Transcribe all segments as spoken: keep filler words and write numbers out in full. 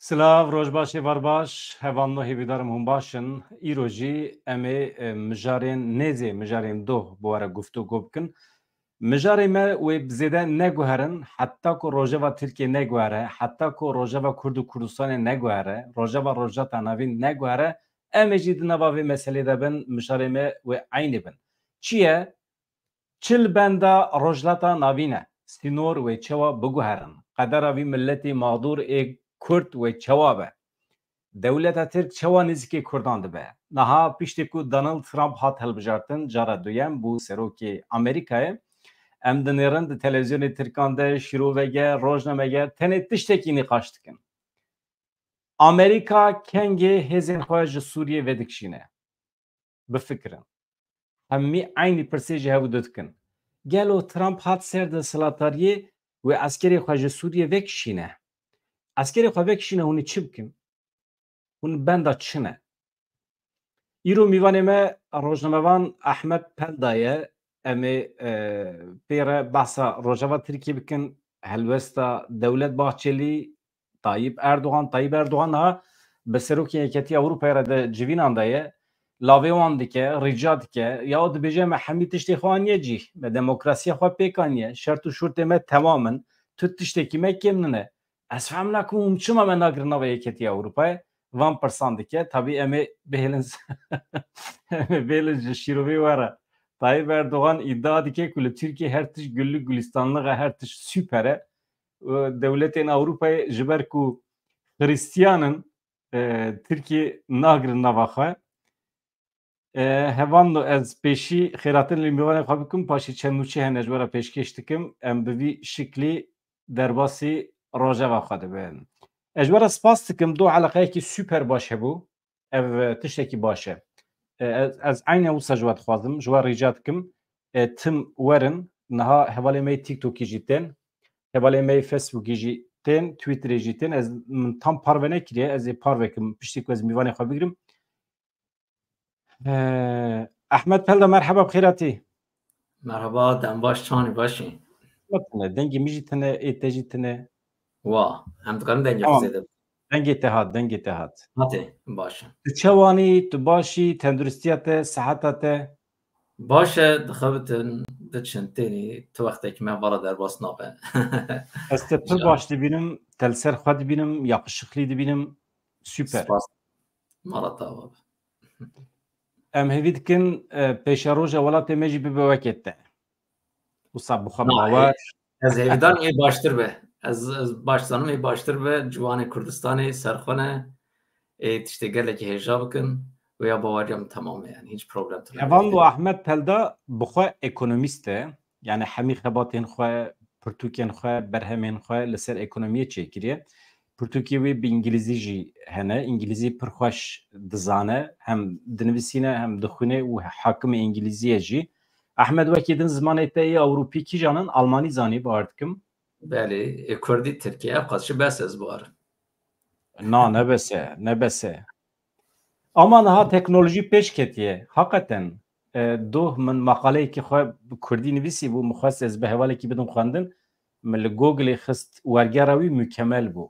Silav, roj baş, êvar baş. Hevalno, hêvîdarim hûn baş in. Îro jî em ê, e, mijarên nêzê, mijarên doh bi we re guftûgo bikin. Mijarê me wê bi zêde neguherin, heta ku rojeva Tirkiyê neguhere, heta ku rojeva Kurd û Kurdistanê neguhere, rojeva Rojhilata Navîn neguhere, em ê jî di nava vê meselê de bin, mijarê me wê eynî bin. Çi ye? Çi li benda Rojhilata Navîn e? Sînor wê çawa biguherin? Qedera vî miletî mağdûr ê Kurd wê çawa be? Dewleta Tirk çawa nêzîkî Kurdan dibe? Niha piştî ku Donald Trump hat hilbijartin, cara duyem bû serokê Amerîkayê. Em dinêrin di televîzyonê Tirkan de, şîroveger, rojnameger, tenê tiştekî nîqaş dikin. Amerîka kengê hêzên xwe ji Sûriyê vedikişîne? Bifikirin. Hemî eynî pirsê ji hev dikin. Gelo Trump hat ser desthilatdariyê wê eskerê xwe ji Sûriyê vekişîne? Eskerê xwe vekişîne, hûn ê çi bikin? Hûn benda çi ne? Îro mîvanê me rojnamevan Ahmet Pelda ye. Em ê, e, pê re behsa rojeva Tirkiyê bikin, helwesta Dewlet Bahçelî, Tayyip Erdogan, Tayyip Erdogan niha bi serokên Yeketiya Ewropayê re di civînan de ye. Lavê wan dike, rica dike. Ya dibêje me hemî tiştê xwe aniye cî, me demokrasiya xwe pêk aniye, şert û şurtê me temam in, tu tiştekî me kêm nine. Ez fehm nakim hûn çima me nagirin nava Yeketiya Ewropayê? Van pirsan dike. Tabî em ê bihêlin, em ê bihêlin ji şîrovê we re. Tayyip Erdogan îdia dike ku li Tirkiyê her tişt güllük gülistanlıq e, her tişt super e. Û dewletên Ewropayê ji ber ku Xristiyan in, e, Tirkiyê nagirin nava xwe. E, hevalno, ez pêşî xêratin li mîvanê xwe bikim, paşî çend nûçe hene ji we re pêşkêş dikim. Em bi vî şiklî derbasî rojeva xwe dibin. Ez ji we re spas dikim, du eleqeyekî super baş hebû. Ev, e, tiştekî baş e. E, ez, ez eyne wisa ji we dixwazim, ji we rica dikim. E, tim werin, niha hevalê me yê TikTokî jî tên, hevalê me yê Facebookî jî tên, Twitterê jî tên. Ez, min tam parve nekiriye, ez ê parve kim, piştî ku ez mîvanê xwe bigirim. Ee, Ahmet Pelda, merheba, bi xêr hatî. Merhaba, dem baş, çanî başî? Tune, dengê min jî tune, ê te jî tune. Wa, em dikarin dengê xwe Tamam. zêde bikin. Dengê te hat, dengê te hat. Hatê, baş e. Tu çawanî, tu başî, tenduristiya te, seheta te? Baş e, dixebitin, diçin tênî, tu wextekî me vala derbas nabe. Ez te pir Can. baş dibînim, te li ser xwe dibînim, yakışıklı dibînim. Super. Spas. Mala te ava be. Em hêvî dikin, e, pêşeroja welatê me jî bibe wekê te. Wisa bi xwe Na, bawer. e, ez hêvîdar im ê baştir be. Ez, ez baş zanim ê baştir be. Ciwanê Kurdistanê ser xwe ne. Ê tiştê gelekî hêja bikin. Û ya baweriya min temam e yani. Hiç problem tune. Hevalno Ahmet Pelda bi xwe ekonomîst e. Yani hemî xebatên xwe, pirtûkên xwe, berhemên xwe li ser ekonomiyê çêkiriye. Pirtûkê wê bi îngilîzî jî hene. Îngilîzî pir xweş dizane. Hem dinivîsîne, hem dixwîne û hakim e îngilîziyê jî. Ehmed, wekî din zimanê te yê Ewropî kîjan in? Almanî zanî, bawer dikim. Belê, ê Kurdî, Tirkî, ev qas jî bes ez bawerim. Na, ne bes e, ne bes e. Ama niha teknolojî pêş ketiye. Haqeten, e, doh min maqaleyekî xwe bi Kurdî nivîsî bû, min xwest ez bi hevalekî bidim xwendin. Min li Googleê xist, wergera wî mükemel bû.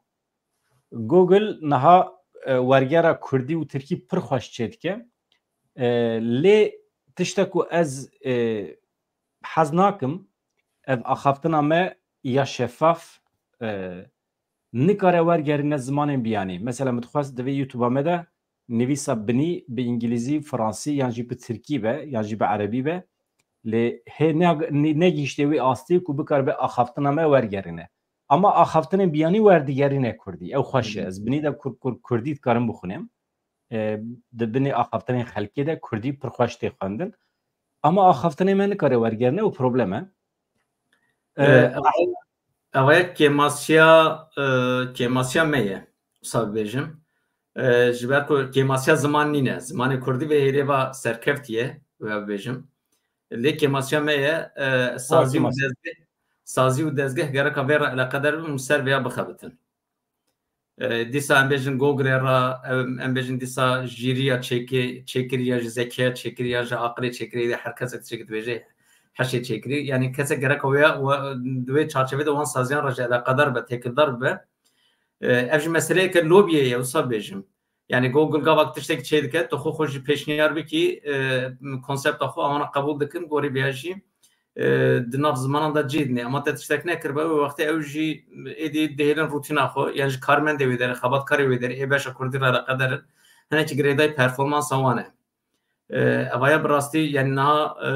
Google niha, e, wergera Kurdî û Tirkî pir xweş çêdike. E, lê tiştek ku ez, e, hez nakim, ev axaftina me ya şeffaf, e, nikare wergerîne zimanên biyanî. Mesela, min dixwest di vê YouTube-a me de nivîsa binî bi îngilîzî, fransî yan jî bi tirkî be, yan jî bi erebî be. Lê hê ne-, ne-, negihiştê wê astê ku bikaribe axaftina me wergerîne. Ama axaftinên biyanî werdigerîne kurdî. Ew xweş e. Hı hı. Ez binî de kur-, kur-, kurdî dikarim bixwînim. E, di binê axaftinên xelkê de kurdî pir xweş tê xwendin. Ama axaftinê me nikare wergerîne, ew problem e. E, E, ev, ev kêmasiya, e, kêmasiya me ye. Wisa bibêjim. E, ji ber ku kêmasiya ziman nîne. Zimanê kurdî vê hêrê va serkevtî ye, wê bibêjim. Lê kêmasiya me ye, e, sazî û kêmasiya. dezgeh, sazî û dezgeh gereka vê re eleqedar bibin û ser vêya bixebitin. E, dîsa em bêjin Google re, em, em bêjin dîsa jîriya çêkê-, çêkirî ya ji zekiya çêkirî ya ji aqilê çêkirî de her kesek tiştekî dibêje heşê çêkirî. Yani kesek gereka wê, we, di wê çarçevê de wan saziyan re jî eleqedar be, têkildar be. E, ev jî meseleyeke lobiyê ye, wisa bêjim. Yani go gulgavak tiştek çê dike, tu xwe xwe jî pêşniyar bikî, e, konsepta xwe awana qebûl dikin, gorî vêya jî, e, di nav zimanan de cih dinê. Ama te tiştek nekiribe, wê wextê ew jî êdî dihêlin rutîna xwe, yan jî karmendê wê derê, xebatkarê wê derê, ê beşa kurdî re eleqedar in. Hinekî girêdayî performansa wan e. E, evaya bi rastî, yani niha, e,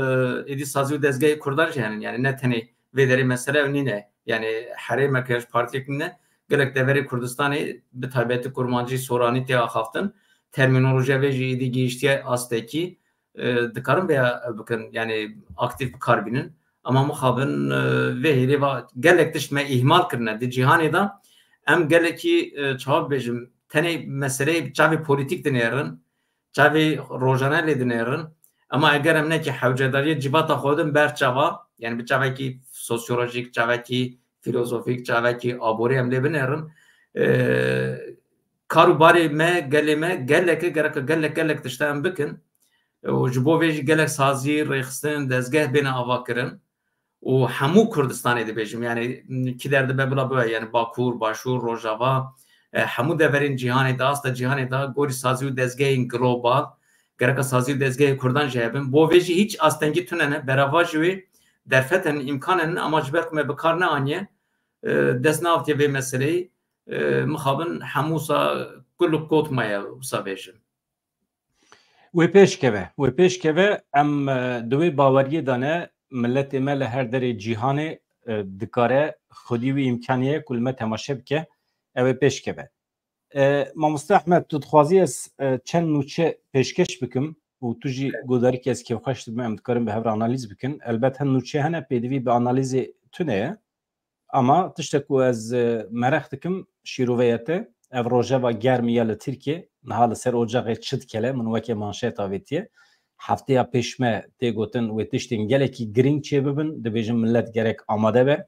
êdî sazî û dezgehê kurdan jî henin. Yani ne tenê vê derê mesele ew nîne. Yani herêmek ya ji partiyek nîne. Gelek deverê Kurdistanê bi taybetî kurmancî, soranî tê axaftin. Termînolojiya vê jî êdî gihiştiye astekî. E, dikarin vêya ew bikin, yani aktîf bi kar bînin. Ama mixabin, e, vê hêlê va gelek tişt me îhmal kirine di cîhanê de. Em gelekî, e, çawa bibêjim, tenê meseleyê çavê polîtîk dinêrin, çavê rojane lê dinêrin. Ama eger em nekî hewcedariyê civata xwe din ber çava, yani bi çavekî sosyolojîk, çavekî filozofîk, çavekî aborî em lê binêrin, e, kar û barê me, gelê me, geleke, gereke gelek, gelek tişta em bikin. Û ji bo vê jî gelek sazî, rêxistin, dezgeh bêne avakirin. Û hemû Kurdistanê dibêjim, yani kî der dibe bila bibe, yani Bakur, Başûr, Rojava, e, hemû deverên cîhanê de, asta cîhanê de, gorî sazî û dezgehên global, gereka sazî û dezgehê Kurdan jî hebin. Bo vê jî hîç astengî tune ne, berava ji wê derfet henin, îmkan henin, ama ji ber ku me bi kar neaniye, e, dest neavtiye vê meseleyê, e, mixabin hemû wisa kul û kot maye, wisa bêjim. Wê pêş keve, wê pêş keve, em, e, di wê baweriyê de ne, miletê me li her derê cîhanê, e, dikare xwedî wî îmkanî ye ku li me temaşe bike, ew ê pêş keve. E, Mamoste Ehmed, tu dixwazî ez, e, çend nûçe pêşkeş bikim û tu jî guhdarî ke ez kêfxweş dibim, em dikarin bi hev re analîz bikin. Elbet hin nûçe hene, pêdivî bi analîzê tune ye. Ama tiştek ku ez, e, mereq dikim, şîroveya te, ev rojeva germ ya li Tirkiye, niha li ser ocaxê çi dikele, min weke manşet avêtiye. Hefteya pêş me tê gotin, wê tiştên gelekî girîng çêbibin, dibêjin millet gerek amade be.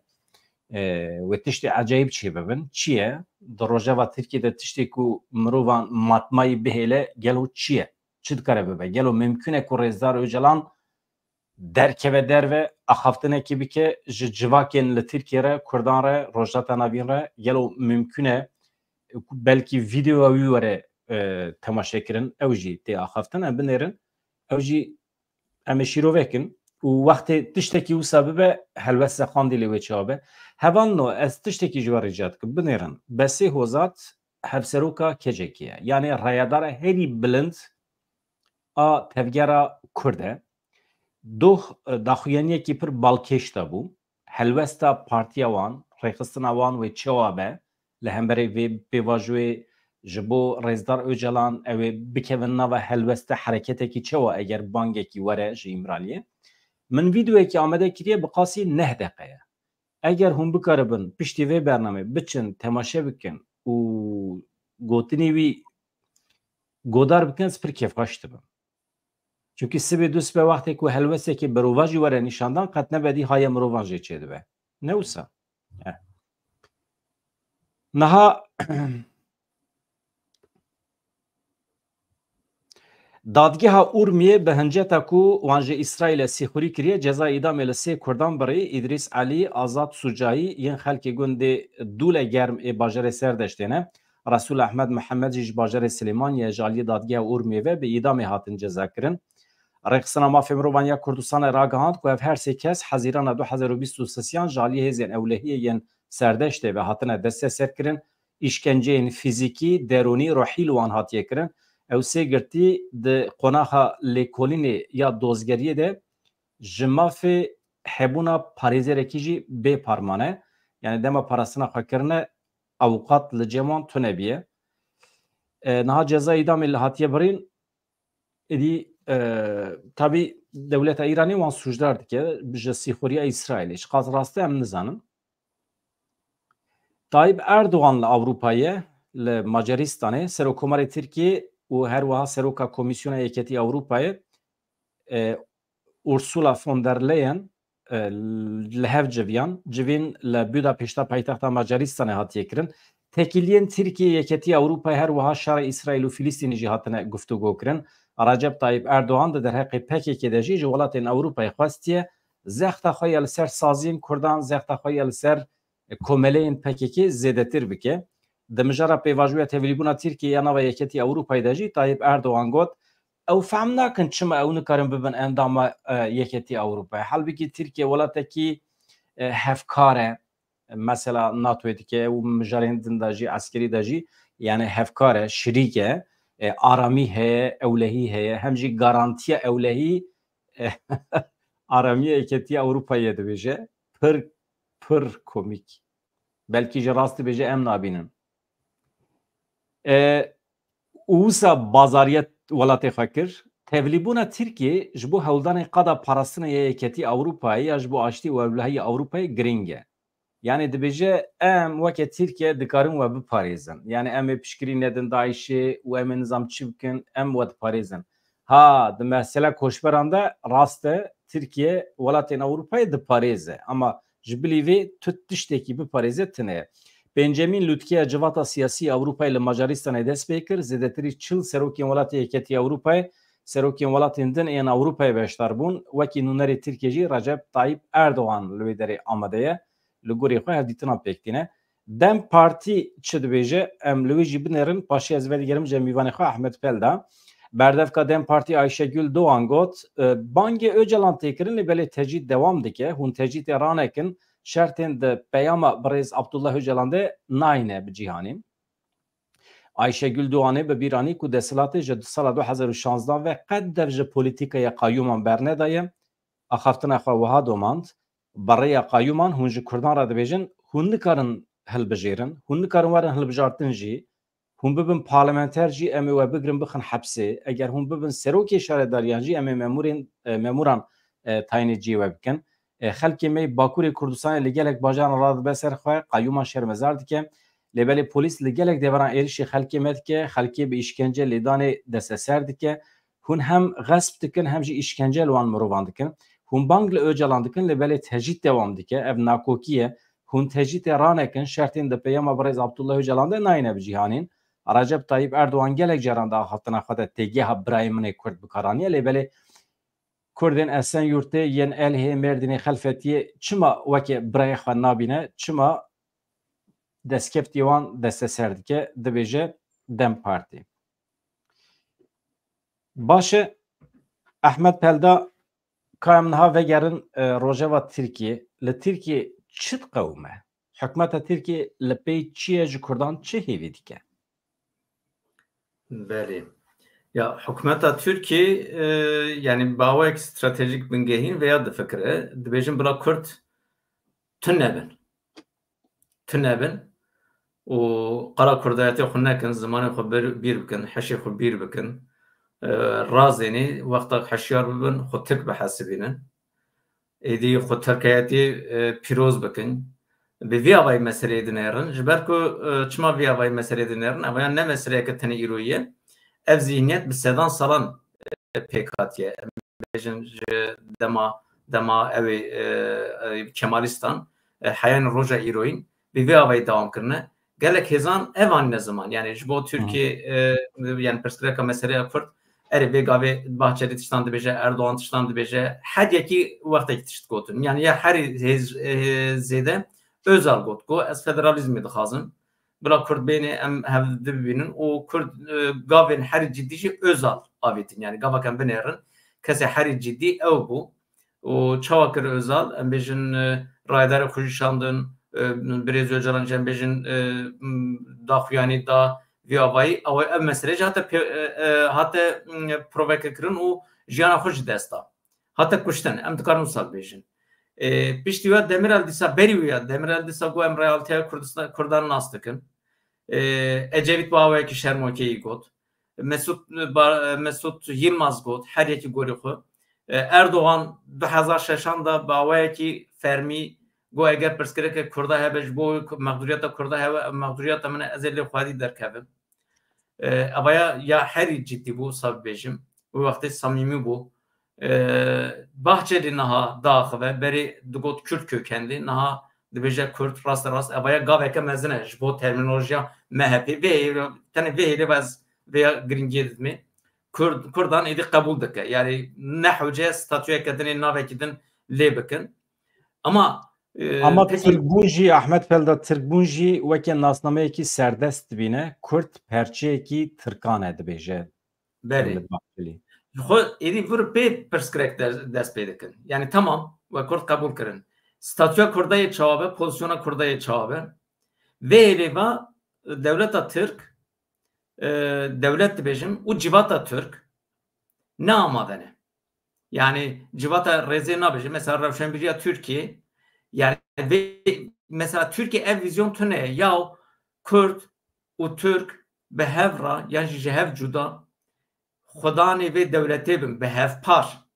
E, wê tiştê ecayîb çêbibin. Çi ye? Di rojeva Tirkiye de tiştê ku mirovan matmayî bihêle, gelo çi ye? Çi dikare bibe? Gelo mimkun e ku Rêzdar Ocalan derkeve derve, axaftinekî bike ji civakên li Tirkiye re, Kurdan re, Rojhilata Navîn re? Gelo mimkun e belkî vîdeoya wî were, e, temaşe kirin? Ew jî tê axaftin, em binêrin. Ew jî em ê şîrove kin û wextê tiştekî wisa bibe, helwesta Qandîlê wê çawa be. Hevalno, ez tiştekî ji we rica dikim, binêrin. Besê Hozat hevseroka K C K'ê ye. Yanî rayedara herî bilind a tevgera Kurd e. Doh, e, daxuyaniyekî pir balkêş de bû. Helwesta partiya wan, rêxistina wan wê çawa be li hemberê vê pêvajoyê, ji bo Rêzdar Ocalan ew ê bikevin nava helwesta hereketekî çawa eger bangekî were ji Îmraliyê? Min vîdeoyekî amade kiriye, bi qasî neh deqe ye. Eger hûn bikaribin piştî vê bernamê biçin, temaşe bikin û gotinê wî godar bikin, ez pir kêfxweş dibim. Çunkî sibê du sibe wextê ku helwestekê berovajî were nîşandan, qet nebedî haya mirovan jê çêdibe. Ne wisa? Eh. Niha Dadgeha Urmiyê bi hinceta ku wan ji Îsraîlê sîxurî kiriye, ceza îdamê li sê Kurdan birî, Îdrîs Elî, Azad Sucayî, yên xelkê gundê Dûle Germ ê bajarê Serdeştê ne. Resûl Ehmed Mihemed jî ji bajarê Silêmaniyê ji aliyê dadgeha Urmiyê ve bi îdamê hatin cezakirin. Rêxistina Mafê Mirovan ya Kurdistanê ragihand ku ev her sê kes Hezîrana du hezar û bîst û sisiyan ji aliyê hêzên ewlehiyê yên Serdeştê ve hatine desteserkirin, îşkenceyên fîzîkî, derûnî, ruhî li wan hatiye kirin. Ew sê girtî di qonaxa lêkolînê ya dozgeriyê de ji mafê hebûna parêzerekî jî bê parmane. Yani dema parastina xwe kirine, awqat li cem wan tune biye. E, niha ceza îdamê li hatiye birîn, êdî, e, tabî dewleta Îranê wan sûcdar dike ji sîxuriya Îsraîlê. Çiqas rast e em nizanin. Tayyip Erdogan li Ewropa ye, li Macaristanê, Serokkomarê Tirkiyê û her wiha Seroka Komîsyona Yeketî Ewropayê, e, Ursula von der Leyen, e, li hev civiyan. Civîn li Budapêşta paytexta Macaristanê hatiye kirin. Têkiliyên Tirkiyê, Yeketî Ewropayê, her wiha şerê Îsraîl û Filistînê jî hatine guftûgo kirin. Recep Tayyip Erdogan di derheqê P K K de jî ji welatên Ewropayê xwestiye zexta xwe ya li ser saziyên Kurdan, zexta xwe ya li ser komeleyên P K K zêdetir bike. Di mijara pêvajoya tevlîbûna Tirkiyê ya nava Yeketî Ewropayê de jî Tayyip Erdogan got, ew fehm nakin çima ew nikarin bibin endama, e, Yeketî Ewropayê. Halbikî Tirkiye welatekî, e, hevkar e. Mesela NATOyê dike û mijarên din de jî, eskerî de jî, yani hevkar e, şirîk e. E, aramî heye, ewlehî heye, hem jî garantiya ewlehî, e, aramiya Yeketiya Ewropayê dibêje. Pir, pir komîk. Belkî ji rast dibêje, em nabînin. E, û wisa bazariya welatê xwe kir. Tevlîbûna Tirkiyê ji bo hewldanên qada parastinê ya Yeketî Ewropayê ya ji bo aştî û ewlehiyê Ewropayê giring e. Yani dibêje, em weke Tirkiye dikarin we biparêzin. Yani em ê piştgirî nedin DAIŞê û em ê nizam çi bikin, em we diparêzin. Ha, di mesela koçberan de rast e, Tirkiye welatên Ewropayê diparêze. Ama ji bilî vê tu tiştekî biparêze tune ye. Pêncemîn lûtkeya Civata Siyasî ya Ewropayê li Macaristanê dest pê kir. Zêdetirî çil serokên welatê Yeketî Ewropayê, serokên welatên din ên Ewropayê beşdar bûn. Wekî nûnerê Tirkiye jî Recep Tayyip Erdogan li wê derê amade ye. Li gorî xwe hevdîtina pêk tîne. DEM Partî çi dibêje? Em li wê jî binêrin, paşê ez vedigerim cem mîvanê xwe Ahmet Pelda. Berdevka DEM Partî Ayşegül Doğan got, e, bangê Ocalan tê kirin, lê belê tecrîd dewam dike. Hûn tecrîdê ranekin, şertên di peyama birêz Abdullah Ocalan de nayne bi cîhanê. Ayşegül Doğanê bi bîr anî ku desthilatê ji sala du hezar û şazdeh ve qet dev ji polîtîkaya qayûman bernedaye. Axaftina xwe wiha domand, bi rêya qayûman hûn ji Kurdan re dibêjin, hûn nikarin hilbijêrin, hûn nikarin werin hilbijartin jî, hûn bibin parlamenter jî em ê we bigrin bixin hepsê, eger hûn bibin serokê şaredariyan jî em ê memûrên, e, memûran, e, tayînê cihê we bikin. E, xelkê me yê Bakurê Kurdistanê li gelek bajaran radibe ser xwe, qayûman şermezar dike. Lê belê polîs li gelek deveran êrişî xelkê me dike, xelkê bi îşkence lêdanê desteser dike. Hûn hem xesp dikin, hem jî îşkence li wan mirovan dikin. Hûn bang li Ocalan dikin, lê belê tecrîd dewam dike. Ev nakokî ye. Hûn tecrîdê ranekin, şertên di peyama birêz Abdullah Ocalan de nayêne bi cîhanîn. Recep Tayyip Erdogan gelek caran di axaftina xwe de têgeha birayê min ê Kurd bi kar aniye, lê belê Kurdên Esenyurtê, yên Elhê, Mêrdînê, Xelfetiyê çima weke birayê xwe nabîne, çima destkeftî wan desteser dike, dibêje DEM Partî. Baş e, Ehmed Pelda, ka em niha vegerin, e, rojeva Tirkiyê. Li Tirkiyê çi diqewime? Hikûmeta Tirkiyê li pey çi ye, ji Kurdan çi hêvî dike? Belê. Ya, hikûmeta Tirkiyê, e, yani bi awayek stratejîk bingehîn veya difikire, dibêjin bila Kurd tune bin. Tune bin û qala kurdayetê xwe nekin, zimanê xwe bir, bîr bikin, heşê xwe bîr bikin. E, razênî wexta hişyar bibin, xwe tirk bihesibînin. Êdî xwe tirkayetî, e, pîroz bikin. Bi vî avayî meseleyê dinêrin. Ji ber ku, e, çima vî avayî meseleyê dinêrin? Ev ya ne meseleyeke tenê îroyî ye. Ev zîhniyet bi sedan salan, e, pêk hatiye. Em bêjin ji dema, dema ew ê, e, e, Kemalîstan, e, heyanî roja îroyîn bi vî avayî dewam kirine. Gelek hêzan ev anîne ziman. Yani ji bo Tirkiyê, e, yani pirsgirêka meseleya Kurd, erê vê gavê Bahçeli tiştan dibêje, Erdogan tiştan dibêje, her yekî wextekî tişt gotin. Yani ya herî hêz-, e, zêde Özal got ku ez federalîzmê dixwazim. Bila Kurd bênê em hev di bibînin û Kurd, e, gavên herî cidî jî Özal avêtin. Yani gavek em binêrin. Kesê herî cidî ew bû. Û çawa kir Özal? Em bêjin, e, rayedarê xwe jî şandin, e, birêz Ocalan jî em bêjin, e, m, daxuyanî da vî avayî. Ew, ev mesele jî hate pê-, e, e, hate, m, proveke kirin û jiyana xwe ji dest da. Hate kuştin. Em dikarin wisa bibêjin. E, piştî wê Demirel dîsa, berî wê ya Demirel dîsa got em realîteya Kurdistan, Kurdan nas dikin. E, Ecevît bi awayekî şermokeyî got. Mesut, Ba-, Mesut Yilmaz got, her yekî gorî xwe. E, Erdogan du hezar şeşan de bi awayekî fermî got, eger pirsgirêkek Kurda hebe, ji bo mexduriyeta Kurda hebe, mexduriyeta min e, ez ê lê xwedî derkevim. E, evaya ya herî cidî bû, wisa bibêjim. Wê wextê samîmî bû. E, Bahçeli niha diaxive, berê digot Kürt kökenli, niha dibêje Kurd, raste rast. Evaya gaveke mezin e ji bo termînolojiya M H P. Vê hêlê, tenê vê hêlê ve ez vêya giringiyê didimê. Kurd, Kurdan êdî qebûl dike. Yani ne hewce statuyeke din ê navekî din lê bikin. Ama E, Ama peki Tirkbûn jî, Ahmet Pelda, Tirkbûn jî weke nasnameyekî serdest dibîne, Kurd perçeyekî Tirkan e dibêje Belê. Mehmet Bahçelî. Xwe êdî vir pê pirsgirêk de-, dest pê dikin. Yani tamam, we Kurd qebûl kirin. Statûya Kurda yê çawa be, pozisyona Kurda yê çawa be? Vê hêlê va dewleta Tirk, e, dewlet dibêjim û civata Tirk ne amade ne. Yani civata rêzê nabêje. Mesela rewşenbîriya Tirkiyê, yani vê, mesela Tirkiye ev vizyon tune ye. Ya Kurd û Tirk bi hev re, yan jî ji hev cuda xwedanê vê dewletê bin, bi hev par.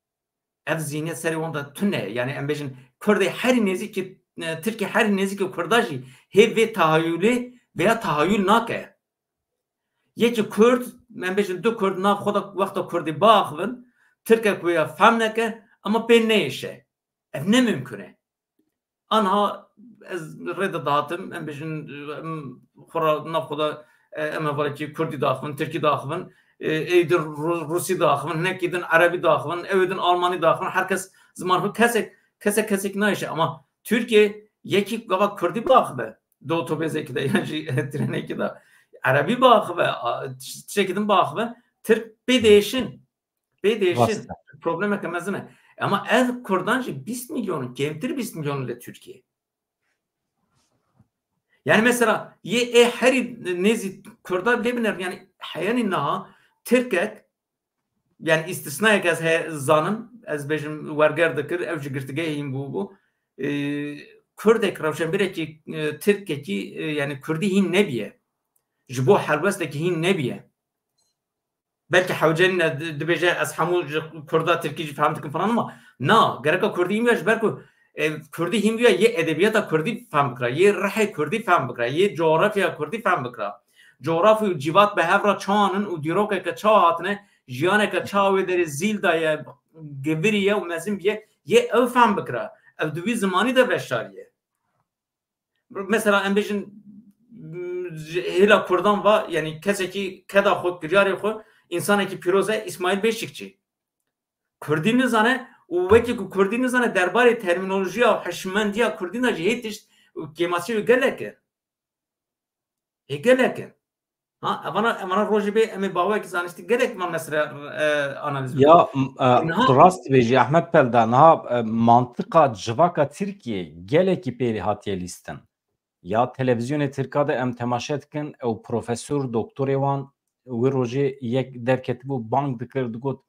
Ev zihniyet serê wan de tune ye. Yani em bêjin Kurdê herî nêzîkî, e, Tirkê herî nêzîkî Kurda jî hê vê tahayulê veya tahayul nake. Yekî Kurd, em bêjin du Kurd nav xwe de wexta Kurdî biaxivin, Tirkek wê ya fehm neke, ama pê neyêşe. Ev ne mimkun e. Anha ez rê de dihatim, em bêjin, em xwe re nav xwe de, e, em hevalekî Kurdî diaxivin, Tirkî diaxivin, e, êdî Ru-, Rûsî diaxivin, hinekî din Erebî diaxivin, ew ê din Almanî diaxivin, her kes ziman xwe, kesek, kesek, kesek nayêşe. Ama Tirkiye yekî gava Kurdî biaxive, di otobêzekî de yan jî trenekî de Erebî biaxive, a, tiştekî din biaxive, Tirk pê diêşin. Pê diêşin. Rast e. Problemeke mezin e. Ama ev Kurdan jî bîst milyon, kêmtir bîst milyon li Tirkiye. Yani mesela yê ê herî nêzî Kurda lê biner, yani heyanî niha Tirkek, yani îstisnayek ez he zanim, ez bêjim werger dikir, ew ji girtîgehê hîn bûbû. Ee, Kurdek, rewşenbîrekî, e, Tirkekî, e, yani Kurdî hîn nebiye. Ji bo helwestekî hîn nebiye. Belkî hewce nîne di-, dibêje ez hemû ji Kurda Tirkî jî fehm dikim falan ama na, gereka Kurdî hîn biya ji ber ku, e, Kurdî hîn biya yê edebiyata Kurdî fehm bikira, yê rihê Kurdî fehm bikira, yê coğrafya Kurdî fehm bikira. Coğrafya û cîvat bi hev re çawa nin û dîrokeke çawa hatine, jiyaneke çawa wê derê zîl daye, giviriye û mezin biye, yê ew fehm bikira. Ev di wî zimanî de veşariye. Mesela em bêjin, m, ji hêla Kurdan va, yani kesekî keda xwe, kiryarê xwe, însanekî pîroz e, Îsmaîl Beşikçî. Kurdî nizane û wekî ku Kurdî nizane derbarê termînolojiya û hişmendiya Kurdî de jî hê tişt û kêmasî wê gelek e. Hê gelek e. Ha, evana, evana rojê bê em ê bawekî zanistî gelek van mesele, e, analiz bikin. Ya, m-, e, Niha tu rast dibêjî Ehmed Pelda, niha, e, mantiqa civaka Tirkiyê gelekî pêlê hatiye lîstin. Ya televîzyonê Tirka de em temaşe dikin, ew profesor, doktorê wan wê rojê yek derketibû, bang dikir, digot,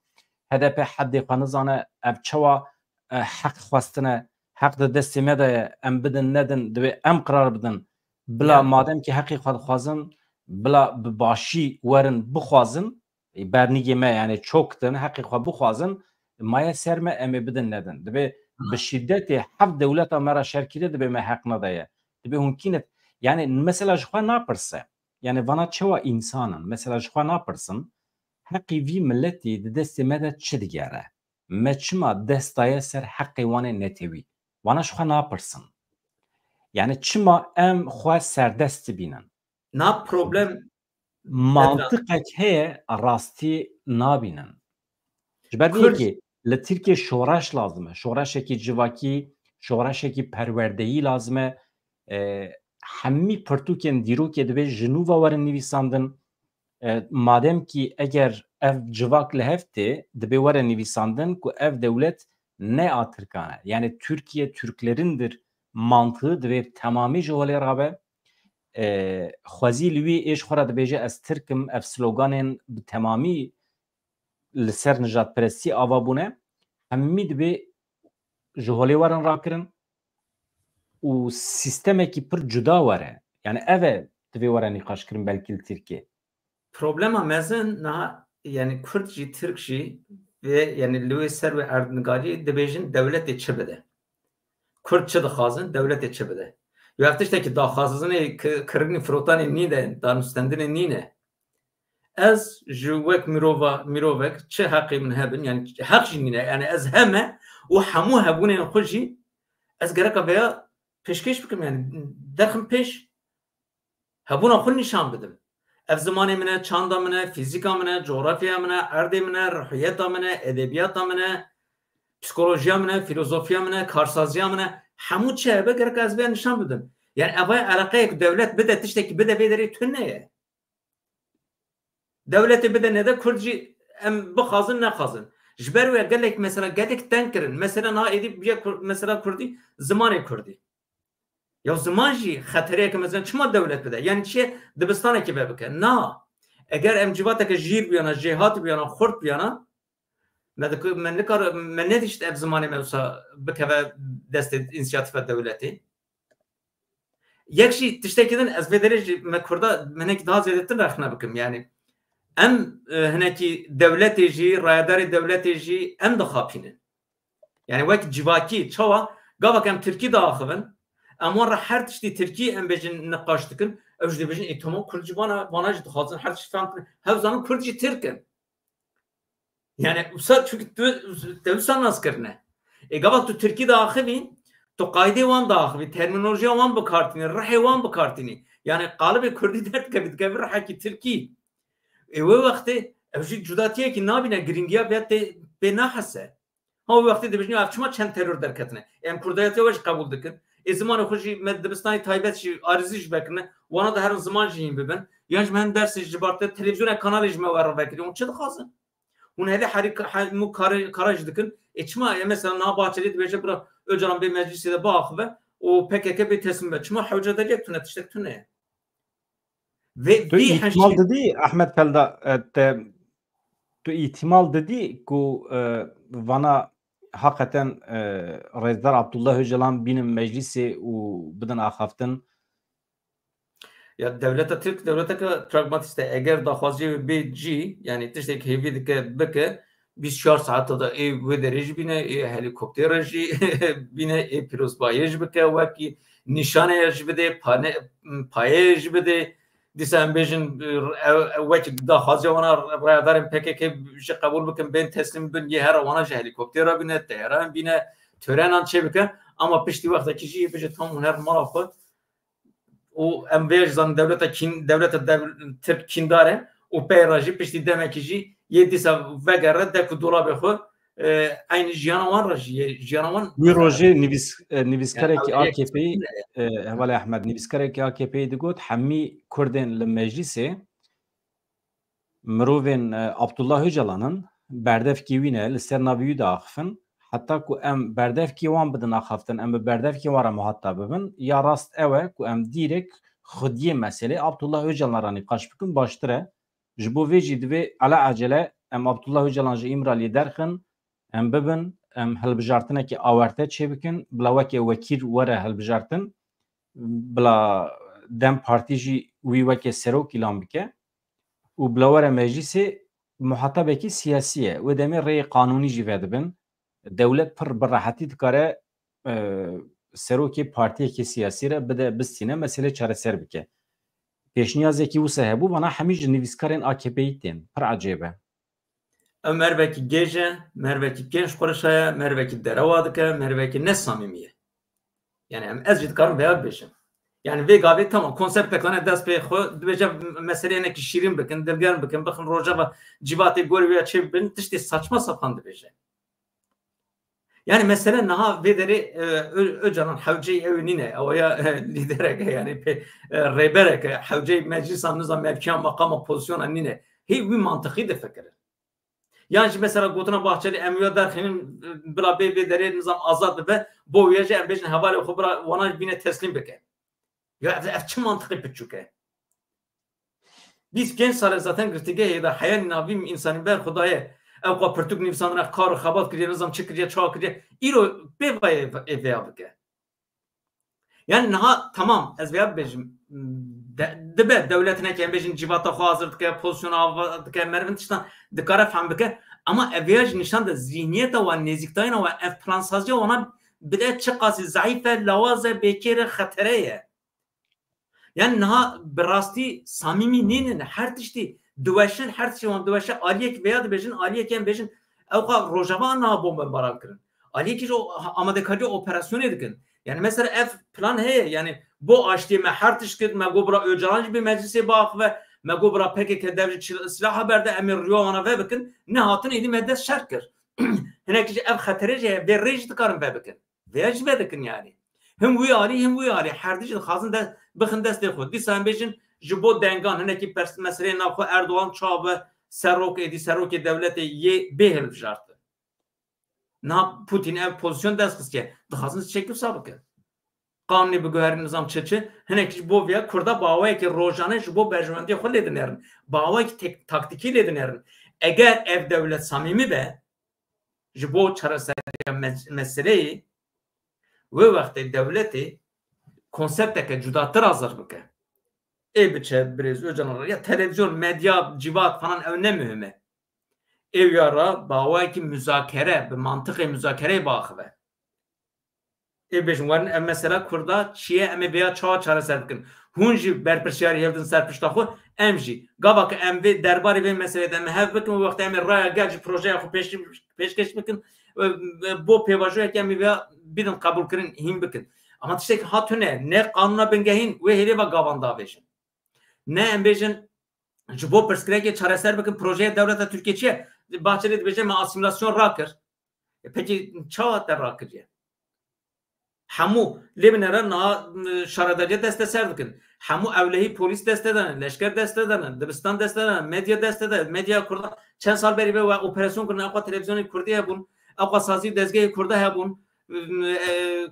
H D P hedê xwe nizane, ev çawa, e, heq xwestine, heq di destê me de ye, em bidin nedin, divê em qirar bidin. Bila Ya. madem ki heqê xwe dixwazin, bila bi başî werin bixwazin, bernîgê me, yani çok din, heqê xwe bixwazin, maye ser me, em ê bidin nedin. Dibê Hı. bi şîdetê heft dewleta me re şer kiriye, dibê me heq nedaye. Dibê hûn kî ne, yani mesela ji xwe napirse. Yani vana çewa însan in? Mesela ji xwe napirsin, heqî vî miletî di destê me de çi digere? Me çima dest daye ser heqê wan ê netewî? Vana ji xwe napirsin. Yani çima em xwe serdest dibînin? Na problem Mantiqek heye, rastî nabînin. Ji ber vê Kurd yekê li Tirkiye şoreş lazim e. Şoreşekî civakî, şoreşekî perwerdeyî lazim e. E, hemî pirtûkên dîrokê divê ji nû ve werin nivîsandin. E, madem ki eger ev civak li hev tê, divê were nivîsandin ku ev dewlet ne a Tirkan e. Yani Türkiye Türklerindir mantığı divê temamî ji holê rabe. E, xwezî li wî êş xwe re dibêje, "Ez Tirk im", ev sloganên bi temamî li ser nijadperestî ava bûne. Hemî divê ji holê werin rakirin û sîstemekî pir cuda were. Yani ev e divê were nîqaşkirin belkî li Tirkiye. Problema mezin niha, yani Kurd jî, Tirk jî vê, yani li wê ser wê erdnigariyê dibêjin dewletê çi bide? Kurd çi dixwazin, dewletê çi bide? Yo ev tiştekî daxwazinê ki-, kirinî firotanê nîne, danûstendinê nîne. Ez ji wek mirova, mirovek çi heqê min hebin, yani heq jî nîne, yani ez heme û hemû hebûnên xwe jî ez gereka veya pêşkêş bikim, yani derxim pêş, hebûna xwe nîşan bidim. Ev zimanê min e, çanda min e, fîzîka min e, coğrafyaya min e, erdê min e, ruhiyeta min e, edebiyata min e, psikolojiya min e, filozofiya min e, karsaziya min e, Hemû çi hebe gerek ez vê nişan bidim. Yani evaya eleqeyek dewlet bide, tiştekî bide vê derê tune ye. Dewletê bide nede Kurd jî em bixwazin nexwazin. Ji ber wê gelek mesela gelek teng kirin. Mesela niha êdî bûye Kur-, mesela Kurdî, zimanê Kurdî. Ya ziman jî xetereyeke mezin, çima dewlet bide? Yani çiye dibistanekê vebike? Na. Eger em civateke jîr biyana, jêhat biyana, xurt biyana, me dik-, me nikar, me nedişt ev zimanê me wisa bikeve destê însiyatîfa dewletê. Yek jî tiştekî din ez vê derê jî me Kurda hinekî daha zêdetir rexne bikim. Yani em, e, hinekî dewletê jî, rayedarê dewletê jî em dixapînin. Yani wek civakî, çawa? Gavak em tirkî diaxivin, em wan re her tiştî tirkî em bêjin niqaş dikin, ew jî dibêjin, ê, tamam, Kurd jî vana, vana jî dixwazin her tiştî fehm bikin. Hew zanin Kurd jî tirk in. Yani wisa, çünkü tu, te wisa nas kirine. Ê, gava tu tirkî diaxivî, tu qaydê wan diaxivî, termînolojiya wan bikartînî, rihê wan bikartînî. Yani qalibê Kurdî derdikevî, dikevî rihekî tirkî. Ê, wê wextê ew jî cudatiyekî nabîne, girîngiya vê tê pê nahese. Ha, wê wextê dibêjin, ev çima çend teror derketine? Em kurdayetiya we jî qebûl dikin. Ê, zimanê xwe jî me dibistanê taybet jî arizî jî vekirine. Wana da herin ziman jî hîn bibin. Yan jî me hin dersê ji bar te, televîzyonê kanalê ji me we re vekirî. Hûn çi dixwazin? Hûn hevê herî ka-, hemû karê, kara jî dikin. Ê, çima, ê, mesela niha Bahçelî dibêje bira Ocalan bê meclisê de biaxive û P K K bê teslîm be? Çima hewce deriyek tune, tiştek tune ye? Vê, Tu vî ihtimal heştê didî, Ahmet Pelda, e, te, tu ihtimal didî ku, e, vana haqeten, e, Rêzdar Abdullah Ocalan bînin meclisê û bidin axaftin? Ya dewleta Tirk, dewleteke pragmatîst e. Eger daxwaziyê wê bê cî, yani tiştek hêvî dike bike, bîst çar saeta de ê wê derê jî bîne, ê helîkoptera jî bîne, ê pîrozbayê jî bike, wekî nîşaneye jî bide, pane-, payeye jî bide. Dîsa em bêjin, ew, ew wekî daxwaziya wana rayadarên P K K jî qebûl bikin, bên teslîm bin, yê here wana jî helîkoptera bîne, teyaran bîne, törenan çêbike. Ama piştî wextekî jî yê bêje, tamam, hûn herin mala xwe. Û em vê jî zanin dewleta kîn-, dewleta dev-, Tirk kîndar e û pey re jî piştî demekî jî yê dîsa vegere dek û dolabê xwe, e, eynî jiyana wan re jî yê, jiyana wan Wî rojê nivîs-, e, nivîskarekî Yani, A K P'yî, e, hevalê Ehmed, nivîskarekî A K P'yî digot, hemî Kurdên li meclîsê mirovên, e, Abdullah Ocalan in, berdevkî wî ne, li ser navê wî diaxifin. Heta ku em berdevkî wan bidin axaftin, em bi berdevkî wan re muhatap bibin, ya rast ew e ku em dîrek xwediyê meselê Abdullah Ocalan re nîqaş bikin, baştir e. Ji bo vê jî divê ele ecele em Abdullah Ocalan ji Îmraliyê derxin, em bibin, em hilbijartinekî awarte çêbikin, bila weke wekîl were hilbijartin, bila DEM Partî jî wî weke serok îlan bike û bila were meclîsê, muhatabekî siyasî ye. Wê demê rêyê qanûnî jî vedibin. Dewlet pir bi rehetî dikare, e, serokê partiyekê siyasî re bide, bistîne, meselê çareser bike. Pêşniyazekî wisa hebû, vana hemî ji nivîskarên A K P'yî tên. Pir ecêb e. Ew mervekî gêj e, mervekî kêş qurişa ye, mervekî derewa dike, mervekî ne samîmî ye. Yani em, ez jî dikarim veya bibêjim. Yani vê gavê tamam, konseptek dane dest pê xwe, dibêje meseleyê hinekî şîrîn bikin, dilgerm bikin, bixin rojeva civakê gorî wê çê bibin, tiştê saçma sapan dibêje. Yani mesele niha vê derê, e, Ö-, Ocalan hewceyî ew nîne, ew ya, e, lîderek e, yani pê, e, rêberek e, hewceyî meclîsa, nizam mevkiya, maqama, pozisyona nîne. Hê wî mantiqî difikirin. Yan jî mesela gotina Bahçelî, em ya derxînin, e, bila bê vê derê nizam azad bibe, bo wê jî em bêjin hevalê xwe bira wana jî bîne teslîm bike. Ya ev, ev çi mantiqê piçûk e? Bîst pênc sal e zaten girtîgehê de, heya nîna vî însanî ber xwe daye. Ew qas pirtûk nivîsandine, kar û xebat kiriye, nizam çi kiriye, çawa kiriye. Îro pê vayê ê vêya bike. Yani niha tamam, ez vêya bibêjim. De-, dibe dewlet hinekî em bêjin civata xwe hazir dike, pozisyona ava dike, meriv hin tiştan dikare fehm bike. Ama ev vêya jî nîşan de zihniyeta wan, nêzîktayîna wan, ev plansaziya wana bide çiqasî zeîf e, lawaz e, bêkêr e, xetere ye. Yani niha bi rastî samîmî nînin, her tiştî diweşin, her tiştî wan diweşe, aliyek vêya dibêjin, aliyek em bêjin, ew xwe rojava niha bombebaran kirin. Aliyekî jî o-, amadekariya operasyonê dikin. Yani mesela ev plan heye, yani bo aştiyê me her tişt kir, me got bira Ocalan jî bê meclisê biaxive, me got bira P K K dev ji çil-, silaha berde, em ê riya wana vebikin, nehatin, êdî me dest şer kir. Hinekî jî ev xeterê jî heye, vê rê jî dikarin vebikin. Vêya jî vedikin yani. Him wî alî, him wî alî. Her di jî dixwazin de, bixin destê xwe. Dîsa em bêjin, ji bo dengan hinekî pers-, meseleyê nav xwe Erdogan çawa bi serok, êdî serokê dewletê yê bê hilbijartin. Niha Putin ev pozîsyon dest xistiye. Dixwazin çek wisa bikin. Qanûnê biguherin nizam çi çi. Hinek ji bo viya Kurda bi awayekî rojane ji bo berjewendiyê xwe lê dinêrin. Bi awayekî tek-, taktîkî lê dinêrin. Eger ev dewlet samîmî be, ji bo çareseriya mes-, meseleyê, wê wextê dewletê konsepteke cudatir hazir bike. Ê biçe birêz Ocalan re, ya televizyon, medya, civat falan ew ne muhim e. Ê wiya re bi awayekî muzakere, bi mantiqê muzakereyê biaxive. Ê bêjin werin ev mesela Kurda çi ye, em ê vêya çawa çareser bikin? Hûn jî berpirsiyarî hildin ser pişta xwe, em jî. Gava ku em vê derbarê vê meselê de em hev bikin, wê wextê em ê raya gel ji projeya xwe pêş-, pêşkêş bikin, e, e, bo pêvajoyekê em ê vêya bidin qebûlkirin, hîn bikin. Ama tiştekî ha tune, ne qanûna bingehîn wê hêlê ve gavan davêjin. Ne em bêjin, ji bo pirsgirêkê çareser bikin, projeyê dewleta Tirkiye çi ye? Bahçeli dibêje, me asîmilasyon rakir. E, pekî çawa te rakiriye? Hemû lê binêre niha, e, şaredariya desteser dikin. Hemû ewlehî polîs deste dane, leşker deste dane, dibistan deste dane, medya deste de, medya Kurda çend sal berî ve we operasyon kirin, ew qas televîzyonê Kurdî hebûn, ew qas sazî û dezgehê Kurda hebûn, e,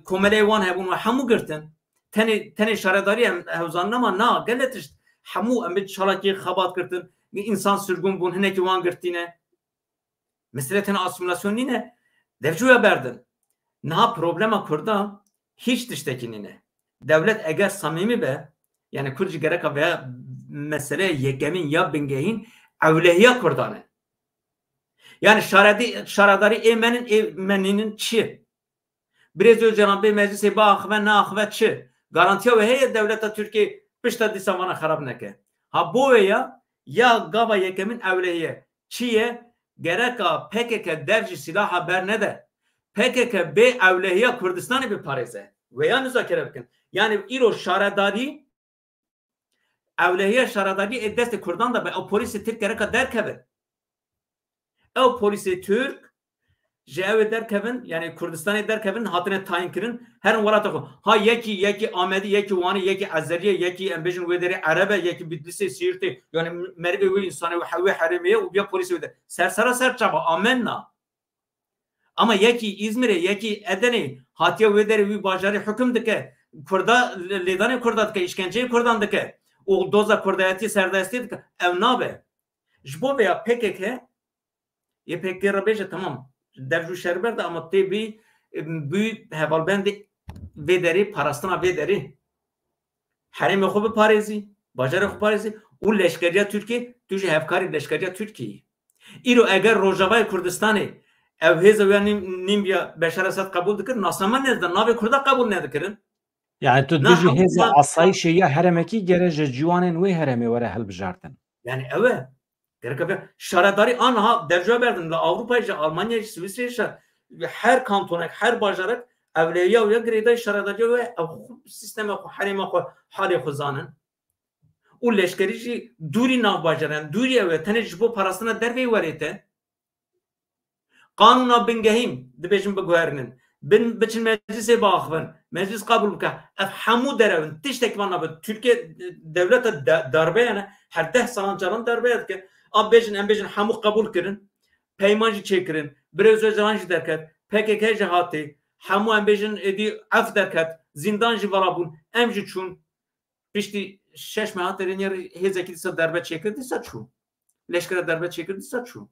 komeleyê wan hebûn, we hemû girtin. Tenê, tenê şaredarî em hewzan nema, na, gelek tişt. Hemû em bi çalakî xebat girtin, însan sirgûn bûn, hinekî wan girtîne. Mesele tenê asîmîlasyon nîne, dev ji we berdin. Niha problema Kurda hîç tiştekî nîne. Dewlet eger samîmî be, yani Kurd jî gereka veya meseleyê yekemîn ya bingehîn ewlehiya Kurdan e. Yani şaredî-, şaredarî ê me nin, ê me nînin çi? Birêz Ocalan bê meclisê biaxive, neaxive çi? Garantiya wê heye dewleta Tirkiyê pişta dîsa vana xerab neke. Ha bo wê ya, ya gava yekemîn ewlehiye. Çi ye? Gereka P K K dev ji sîlaha bernede. P K K bê ewlehiya Kurdistanê biparêze. Wê ya muzakere bikin. Yani îro şaredarî, ewlehiya şaredarî ê destê Kurdan de be. Ew polîsê Tirk gereka derkevin. Ew polîsê Tirk ji ew ê derkevin, yani Kurdistanê derkevin, hatine tayîn kirin, herin welata xwe. Ha yekî, yekî Amedî, yekî Wanî, yekî Ezerî ye, yekî em bêjin wê derê Ereb e, yekî Bitlîsê, Siirtê, yani merivê wê însanê, wê he-, wê herêmê ye û ya polîsê wê de. Ser sera ser çava, amenna. Ama yekî Îzmirê, yekî Edenê hatiye wê derê wî bajarê hukm dike, Kurda, lê-, lêdanê Kurda dike, îşkenceyê Kurdan dike û doza Kurdayetiyê serdestê dike, ew nabe. Ji bo vêya P K K, yê P K K re bêje, temam, dev ji şer berde, ama tê bî, bî hevalbendê vê derê, parastina vê derê. Herêmê xwe biparêzî, bajarê xwe parêzî û leşkeriya Tirkiyê, tu jî hevkarê leşkeriya Tirkiyê yî. Îro eger Rojavayê Kurdistanê ew hêza wê nîm-, nîmbiya Beşar Esed qebûl dikir, nasname nezda navê Kurda qebûl nedikirin. Yani tu Na, dijî hemû hêza na- asayîşê ya herêmekî gere ji ciwanên wê herêmê were hilbijartin. Yani ew e. Gerek e şaredarî aniha derca berdin. Li Ewropayê jî, Almanyayê jî, Swîsreyê jî, her kantonek, her bajarek ewlehiya wê ya girêdayî şaredariya wê, ew xwe, sîstema xwe, herêma xwe, halê xwe zanin. Û leşkerî jî dûrî nav bajaran, dûrî ew e, tenê ji bo parastina derveyî werê te. Qanûna bingehîn dibêjin biguherînin. Bin, biçin meclisê biaxivin. Meclis qebûl bike. Ev hemû derewin. Tiştek van nabe. Tirkiye dewleta de-, darbe ye ne. Her deh salan caran darbe dike. Em bêjin, em bêjin hemû qebûl kirin. Peyman jî çêkirin. Birêz Ocalan jî derket. P K K jî hatî. Hemû em bêjin êdî ef derket. Zîndan jî vala bûn. Em jî çûn. Piştî şeş meha terê nêrî hêzekî dîsa derbe çêkir, dîsa çû. Leşkera derbe çêkir, dîsa çû.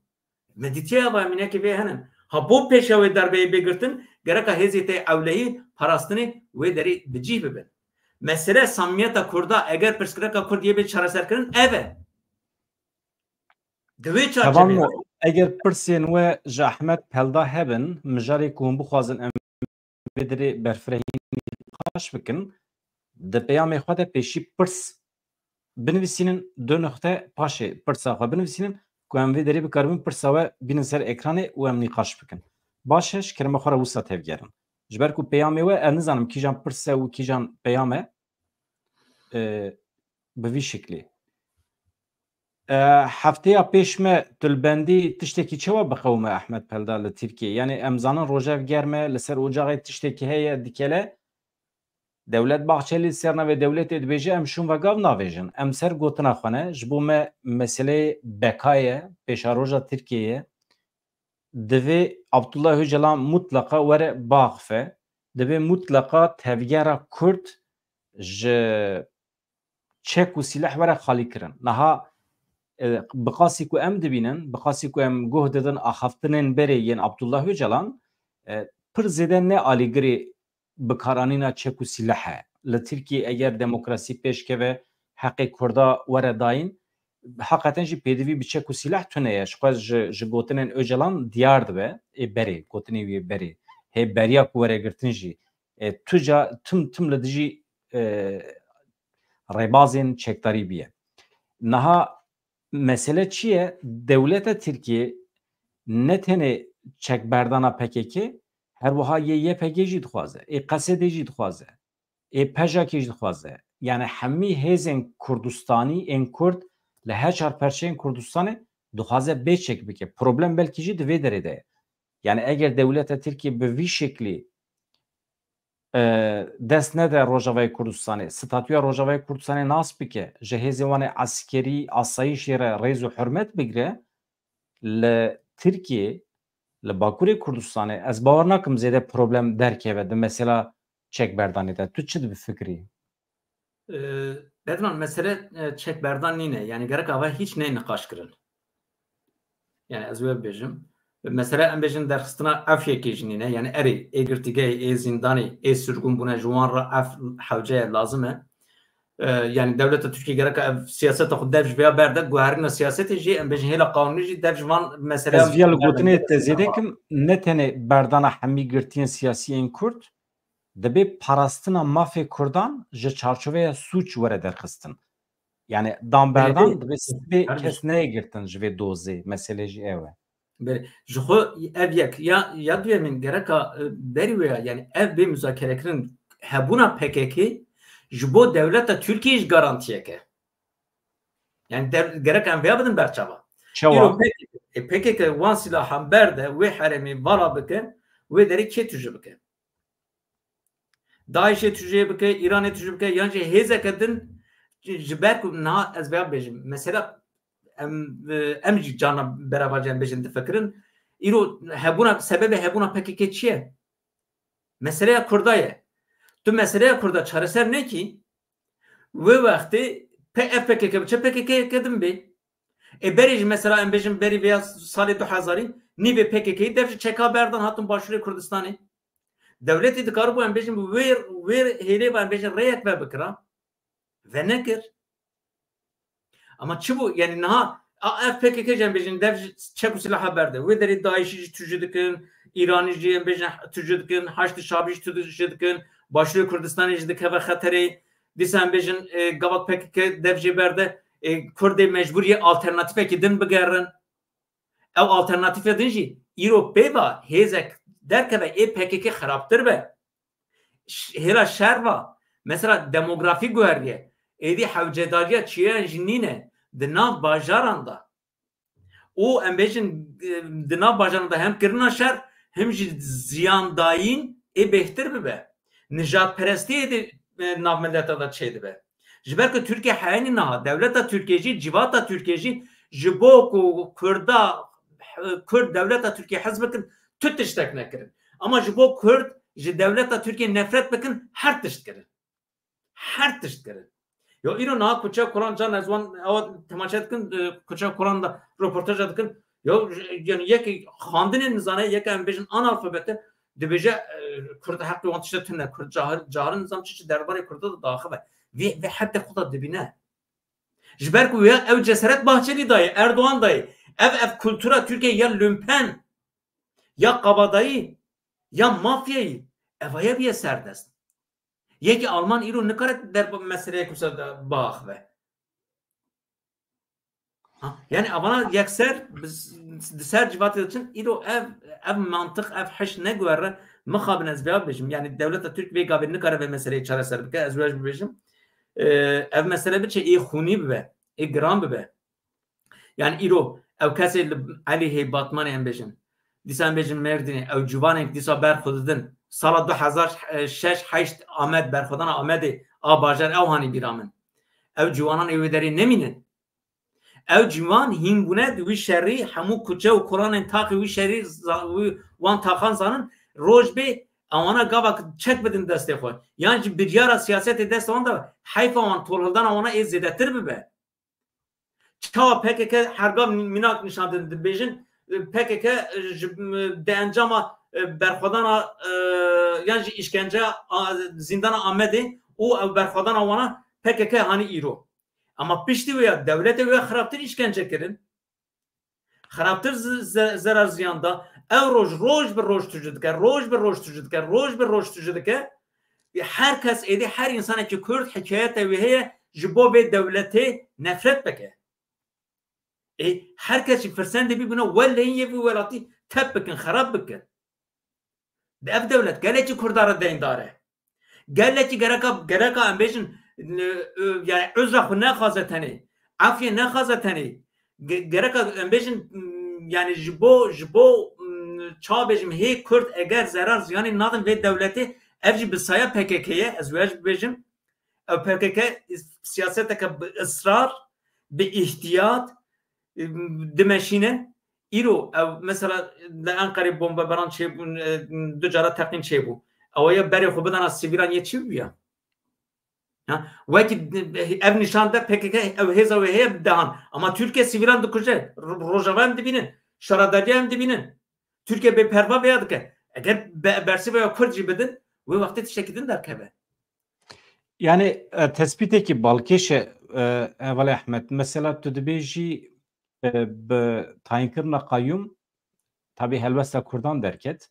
Me dîtiye ava mînekê vê henin. Ha bo pêşiya wê derbeyê bê girtin, gereka hêzê te ewlehî parastinê wê derê bi cih bibin. Mesele samimiyeta Kurda, eger pirsgirêka Kurd yê bê çareserkirin, ev e. Di wê çarçevê Hevalno, de eger pirsên we ji Ahmet Pelda hebin, mijarê ku hûn bixwazin em vê derê berfirehî nîqaş bikin, di peyamê xwe de pêşî pirs binivîsînin, du nixte paşê pirsa xwe binivîsînin ku em vê derê bikaribin pirsa we bînin ser ekranê û em nîqaş bikin. Baş e, ji kerema xwe re wisa tevgerin. Ji ber ku peyamê we, ez nizanim kîjan pirs e û kîjan peyam e, e, bi vî şiklî. E, hefteya pêş me tu li bendî tiştekî çawa biqewime Ehmed Pelda li Tirkiyê? Yani em zanin rojev germ e, li ser ocaxê tiştekî heye dikele. Dewlet Bahçelî ser navê dewletê dibêje, em şûn vegav navêjin. Em ser gotina xwe ne, ji bo me meseleyê beka ye, pêşaroja Tirkiyê ye. Divê Abdullah Öcalan mutleqa were biaxife. Divê mutleqa tevgera Kurd ji çek û sîleh were xalî kirin. Niha, e, bi qasî ku em dibînin, bi qasî ku em guh didin axaftinên berê yên Abdullah Öcalan, e, pir zêde ne alîgirê bikaranîna çek û sîleh e. Li Tirkiyê eger demokrasî pêş keve, heqê Kurda were dayîn, heqeten jî pêdivî bi çek û sîleh tune ye. Ji xwe ji, ji gotinên Öcalan diyar dibe, ê berê, gotinê wî yê berê. Hê beriya ku were girtin jî, e, tu ca tim, tim li dijî, e, rêbazên çekdarî bûye. Niha mesele çi ye? Dewleta Tirkiyê ne tenê çekberdana P K K, her wiha yê Y P G jî dixwaze, ê Qesedê jî dixwaze, ê P J K jî dixwaze. Yani hemî hêzên Kurdistanî, ên Kurd li her çar perçeyên Kurdistanê dixwaze bê çek bike. Problem belkî jî di vê derê de ye. Yani eger dewleta Tirkiyê bi vî şeklî, e, dest nede Rojavayê Kurdistanê, statûya Rojavayê Kurdistanê nas bike, ji hêzên wan ê eskerî, asayîşê re rêz û hurmet bigire, li Tirkiyê, li Bakurê Kurdistanê, ez bawer nakim zêde problem derkeve di mesela çekberdanê de. Tu çi dibifikirî? E, Bedran, mesele, e, çekberdan nîne. Yani gerek ava hiç neyê niqaş kirin. Yani ez wê bibêjim. Mesele em bêjin derxistina efyekê jî nîne. Yani erê, ê girtîgehê, ê zîndanê, ê sirgûn bûne ji wan re ef hewceye lazim e. E, yani dewleta Tirkiyê gereka ev siyaseta xwe dev ji vêya berde, guherîna siyasetê jî, em bêjin hêla qanûnî jî dev ji van meseleyan Ez viya li gotinê te zêde kim, ne tenê berdana hemî girtiyên siyasî yên Kurd, dibê parastina mafê Kurdan ji çarçoveya sûc were derxistin. Yani dan berdan Belê, dibê sibê herkes kes neyê girtin ji vê dozê, mesele jî ew e. Belê. Ji xwe ev yek. Ya, ya duyemîn gereka, e, berî wê ya, yani ev bê muzakerekirin hebûna P K K ji bo dewleta Tirkiyê jî garantiyek e. Yani dev-, gerek em vêya bidin berçava. Çawa? Îro P K K, e, P K K wan silahan berde, wê herêmê vala bike, wê derê kê tûjî bike? DAIŞê tûjê bike, Îranê tûjê bike, yan jî hêzeke din ji ber ku niha ez vêya bêjim. Mesela em, e, em jî carna beraber em bêjin difikirin. Îro hebûna, sebebê hebûna P K K çi ye? Meseleya Kurda ye. Tu meseleya Kurda çareser nekî, wê wextê P-, ev P K K biçe P K K din bê. Ê berê jî mesela em bêjin berî vêya salê du hezarî nîvê P K K dev ji çeka berdan hatin Başûrê Kurdistanê. Dewletê dikaribû em bêjin wê, wê hêlê ve em bêjin rêyek vebikira. Venekir. Ama çi bû? Yani niha a, ev P K K jî em bêjin dev ji çek û silaha berde. Wê derê DAIŞî jî tûjî dikin, Îranî jî em bêjin tûjî dikin, Haşdî Şabî jî tûjî dikin, Başûrê Kurdistanê jî dikeve xeterê. Dîsa em bêjin, e, gava P K K dev jê berde, e, Kurdê mecbûr yê alternatîfekî din bigerin. Ew alternatîfê din jî îro pê ve hêzek derkeve ê P K K xirabtir be. Ş-, hêla şer ve, mesela demografî guheriye, êdî hewcedariya çiyan jî nîne di nav bajaran de. Û em bêjin, e, di nav bajaran de hem kirina şer, hem jî ziyandayîn ê bêhtir bibe. Nijadperestiyê di, e, nav mileta de çêdibe. Ji ber ku Tirkiye heynî niha, dewleta Tirkiye jî, civata Tirkiye jî, ji bo ku Kurda, Kurd dewleta Tirkiye hez bikin, tu tiştek nekirin. Ama ji bo Kurd ji dewleta Tirkiye nefret bikin, her tişt kirin. Her tişt kirin. Ya îro niha kuçe Kur'an can ez wan ewa temaşe dikin, e, kuçe Kur'an da röportaja dikin. Ya, yani yekî xandinê nizane, yekî em bêjin analfabete, dibêje, e, Kurd heqê wan tişte tune, Kurd cahil, cahil nizam çi çi derbarê Kurda da daxive. Vê, vê hette xwe da dibîne. Ji ber ku ya ew cesaret Bahçelî dayê, Erdoğan dayê, ev, ev kultura Tirkiye ya lumpen, ya kabadayî, ya mafyayî, evaya bûye serdest. Yekî Alman îro nikare der meseleyê ku ser biaxive. Ha, yani avana yekser biz, di ser civatê diçin, îro ev, ev mantiq, ev hiş neguhere, mixabin ez vêya bibêjim. Yani dewleta Tirk vê gavê nikare vê meseleyê çareser bike, ez wê ji bibêjim. Ee, ev mesele biçe ê xûnî bibe, ê giran bibe. Yani îro ew kesê li Elîhê, Batmanê em bêjin, dîsa em bêjin Mêrdînê, ew ciwanên dîsa ber xwe didin, sala du hezar şeş heşt Amed, berxwedana Amedê, a bajar ew hanî bîra min. Ew ciwanan ê wê derê nemînin. Ew ciwan hîn bûne di wî şerî, hemû kuçe û kolanên taxê wî şerî za-, wî, wan taxan zanin, roj bê ewana gava çek bidin destê xwe. Yan jî biryara siyasetê dest wan de, heyfa wan, tolhildana wana ê zêdetir bibe. Çawa P K K her gav mînak nîşan didin, dibêjin, P K K ji, di encama, e, berxwedana, e, yan jî îşkence, a, zîndana Amedê û ew berxwedana wana P K K hanî îro. Ama piştî wê ya dewletê wê xirabtir îşkence kirin. Xirabtir z-, ze-, zerar ziyan da. Ew roj, roj bi roj tûjî dike, roj bi roj tûjî dike, roj bi roj tûjî dike. Her kes êdî, her însanekî Kurd hikayeta wî heye ji bo vê dewletê nefret bike. Ê, her kes jî firsendê bî bûne, weleyî yê vî welatî tep bikin, xerab bikin. Ev dewlet gelekî Kurda re deyndar e. Gelekî gereka, gereka em bêjin, e, e, yani uzra xwe nexaze tenê, afiyê nexaze tenê. Ge-, gereka em bêjin, m, yani ji bo, ji bo, m, çawa bêjim, hê Kurd eger zerar ziyanê nadin vê dewletê, ev jî bi saya P K K ye, ez wê jî bibêjim. Ew P K K siyaseteke bi israr, bi îhtiyat, e, dimeşîne. Îro ew mesela li Enqerê bombebaran çêbûn, e, du cara teqîn çêbû. Ew ya berê xwe bidana sivîlan yê çi bûya? Ha? Wekî ev nîşan de P K K ew hêza wê heye bi dehan. Ama Tirkiye sivîlan dikuje. Ro-, Rojava em dibînin. Şaredariya em dibînin. Tirkiye bêperva vêya dike. Eger be-, bersivê ya Kurd jî bidin, wê wextê tiştekî din derkeve. Yani, e, tespîtekî balkêş e, e, hevalê Ehmed. Mesela tu dibêjî, e, bi tayînkirina qayûm, tabî helwesta Kurdan derket.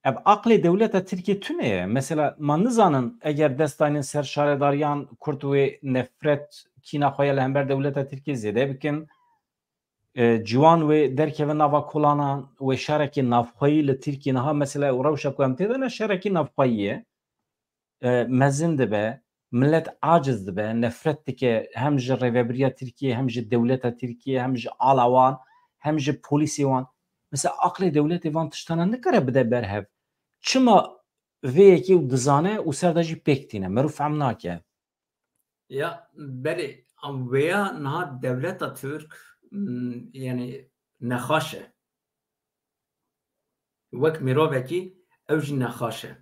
Ev aqlê dewleta Tirkiye tune ye. Mesela, ma nizanin eger dest daynin ser şaredariyan Kurd wê nefret, kîna xwe ya li hember dewleta Tirkiye zêde bikin, e, ciwan wê derkeve nava kolanan, wê şerekê navxweyî li Tirkiye niha mesela û rewşa ku em tê de ne şerekî navxweyî ye. E, mezin dibe, millet aciz dibe, nefret dike hem ji rêvebiriya Tirkiye, hem ji dewleta Tirkiye, hem ji ala wan, hem ji polîsê wan. Mesela aqlê dewletê van tiştana nikare bide ber hev. Çima vê yekê û dizane û ser de jî pêk tîne? Meriv fehm nake. Ya, belê, vêya niha dewleta Tirk, m, yani nexaş e. Wek mirovekî ew jî nexaş e.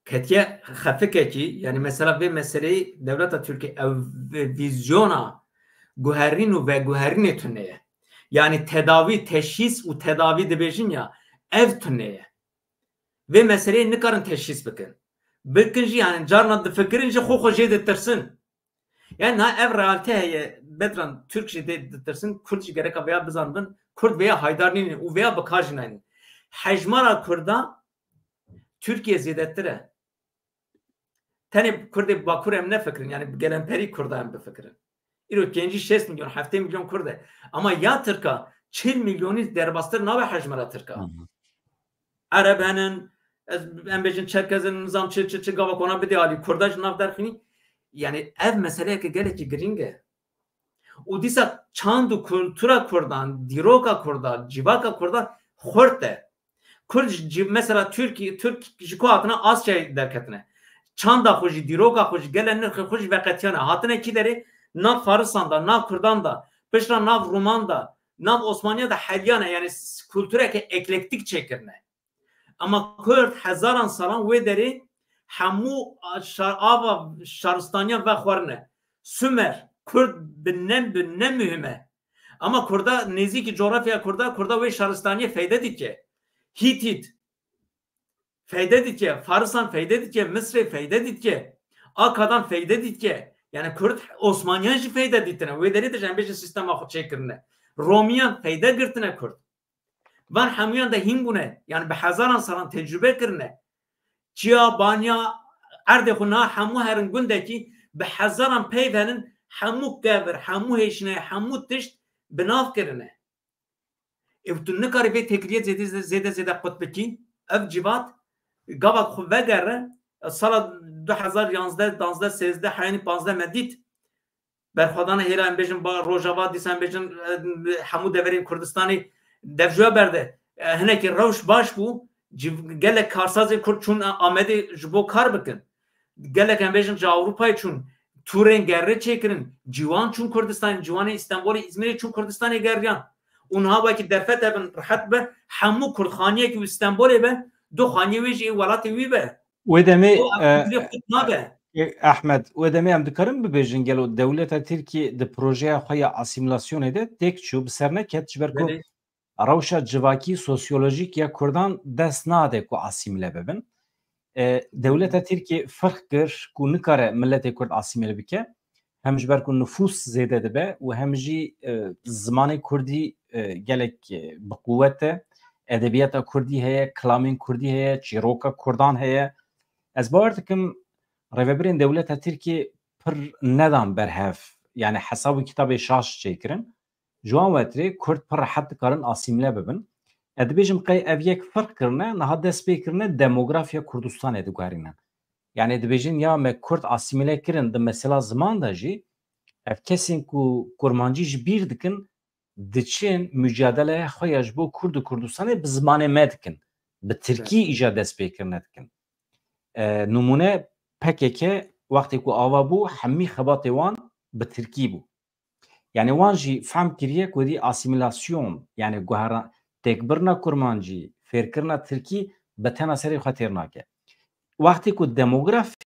Ketiye xefikekî, yani mesela vê meseleyê dewleta Tirkiyê ew vî-, vîzyona guherîn û veguherînê tune ye. Yani tedawî, teşhîs û tedawî dibêjin ya, ev tune ye. Vê meseleyê nikarin teşhîs bikin. Bikin jî, yani carna difikirin jî xwe xwe jê ditirsin. Yani niha ev realîte heye, Bedran, Tirk jî dê ditirsin, Kurd jî gereka vêya bizanibin, Kurd vêya haydar nînin û vêya bi kar jî naynin. Hejmara Kurda Tirkiye zêdetir e. Tenê Kurdê Bakur em nefikirin, yani bi gelemperî Kurda em bifikirin. Îro pêncî şêst milyon, heftê milyon Kurd e. Ama ya Tirka çil milyonî derbastir nabe hejmara Tirka. Hı hı. Ereb henin, ez, em bêjin Çerkez in, nizam çi, çi, çi gava kona bidê alî. Kurda ji nav derxînî. Yani ev meseleyeke gelekî girîng e. Û dîsa çand û kultura Kurdan, dîroka Kurda, civaka Kurda xurt e. Kurd ji, mesela Tirk, Tirk ji ku hatine Asyayê derketine. Çanda xwe jî, dîroka xwe jî, gele nirxê xwe jî veqetiyane. Hatine kî derê? Nav Farisan da, nav Kurdan da, piştre nav Roman da, nav Osmaniya da heliyane, yani s-, kultureke eklektik çêkirine. Ama Kurd hezaran salan wê derê hemû şar-, ava şaristaniya vexwarine. Sumer, Kurd bi ne, bi ne muhim e. Ama Kurda nêzîkî, coğrafya Kurda, Kurda wê şaristaniyê feyde dike. Hîtît feyde dike, Farisan feyde dike, Misrê feyde dike, Akadan feyde dike. Yani Kurd Osmaniyan jî feyde dîtine. Wê derê de jî em bêjin sîstema xwe çêkirine. Romiyan feyde girtine Kurd. Van hemûyan de hîn bûne. Yani bi hezaran salan tecrube kirine. Çiya, banya, erdê xwe na hemû herin gundekî bi hezaran peyv henin, hemû kevir, hemû hêşine, hemû tişt bi nav kirine. Ê tu nikarî vê têkiliyê zêde, zêde, zêde qut bikî. Ev civat gava xwe vegere, sala du hezar yanzdeh, danzdeh, sêzdeh, heyanî panzdeh me dît. Berxwedana hêra em bêjin ba Rojava, dîsa em bêjin, e, hemû deverên Kurdistanê devjoya berde. E, hinekî rewş baş bû. Civ-, gelek karsazên Kurd çûn Amedê ji bo kar bikin. Gelek em bêjin ji Ewropayê çûn, tûrên gerrê çêkirin. Ciwan çûn Kurdistanê, ciwanên Îstenbolê, Îzmîrê çûn Kurdistanê geriyan. Û niha wekî derfet hebin, rehet be, hemû Kurd xaniyekî wî Stenbolê be, du xaniyê wê jî ê welatê wî be. Wê demê, O e, ev dilê Kurd nabe. e, Ehmed, wê demê em dikarin bibêjin gelo dewleta Tirkiyê di projeya xwe ya asîmîlasyonê de têk çû, bi ser neket, ji ber ku Belê. rewşa civakî, sosyolojîk ya Kurdan dest nade ku asîmîle bibin. E, dewleta Tirkiyê ferq kir ku nikare miletê Kurd asîmîle bike. Hem ji ber ku nifûs zêde dibe û hem jî, e, zimanê Kurdî, e, gelek, e, bi quwet e. Edebiyata Kurdî heye, kilamên Kurdî heye, çîroka Kurdan heye. Ez bawer dikim rêvebirên dewleta Tirkiyê pir nedan ber hev. Yani hesab û kitabê şaş çêkirin. Ji wan wetirê Kurd pir rehet dikarin asîmîle bibin. Ez dibêjim qey ev yek ferq kirine, niha dest pê kirine demografya Kurdistanê diguherîne. Yani dibêjin ya me Kurd asîmîle kirin di mesela ziman de jî, ev kesên ku kurmancî ji bîr dikin, diçin mucadeleya xwe ya ji bo Kurd û Kurdistanê bi zimanê me dikin. Bi Tirkî Evet. îja dest pê kirine dikin. E, nimûne P K K wextê ku ava bû, hemî xebatê wan bi Tirkî bû. Yani wan jî fehm kiriye ku dî asîmîlasyon, yani guhera-, têkbirina kurmancî, fêrkirina tirkî bi tena serê xwe têr nake. Wextê ku demografîk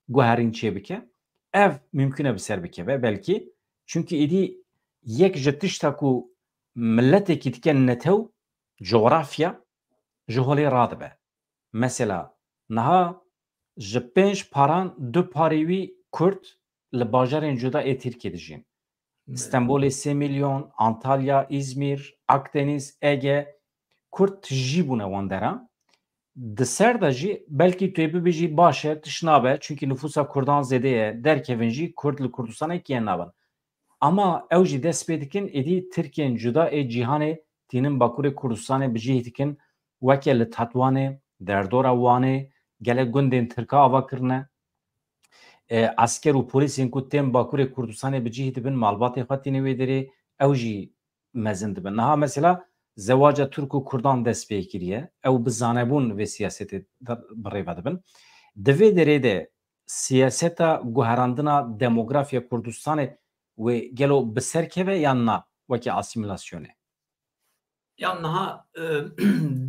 guherîn çêbike, ev mimkun e bi ser bikeve belkî. Çunkî êdî yek ji tişta ku miletekî dike netew, cografya, ji holê radibe. Mesela niha ji pênc paran du parê wî Kurd li bajarên cuda ê Tirkiyê dijîn. Belê. Stenbolê sê milyon, Antalya, Îzmîr, Akdeniz, Ege, Kurd tijî bûne wan deran. Di ser de jî belkî tu yê bibêjî baş e, tişt nabe, çunkî nifûsa Kurdan zêde ye, derkevin jî Kurd li Kurdistanê kiye nabin. Ama ew jî dest pê dikin, êdî Tirkên cuda ê cîhanê tînin Bakurê Kurdistanê bi cih dikin, weke li Tetwanê, derdora Wanê, gelek gundên Tirka ava kirine. E, esker û polîsên ku tên Bakurê Kurdistanê bi cih dibin, malbatê xwe tîne wê derê, ew jî mezin dibin. Niha mesela zewaca Tirk û Kurdan dest pê kiriye. Ew bi zanebûn vê siyasetê de bi rê ve dibin. Di vê derê de siyaseta guherandina demografya Kurdistanê wê gelo bi ser keve yan na wekî asîmîlasyonê? Ya niha, e,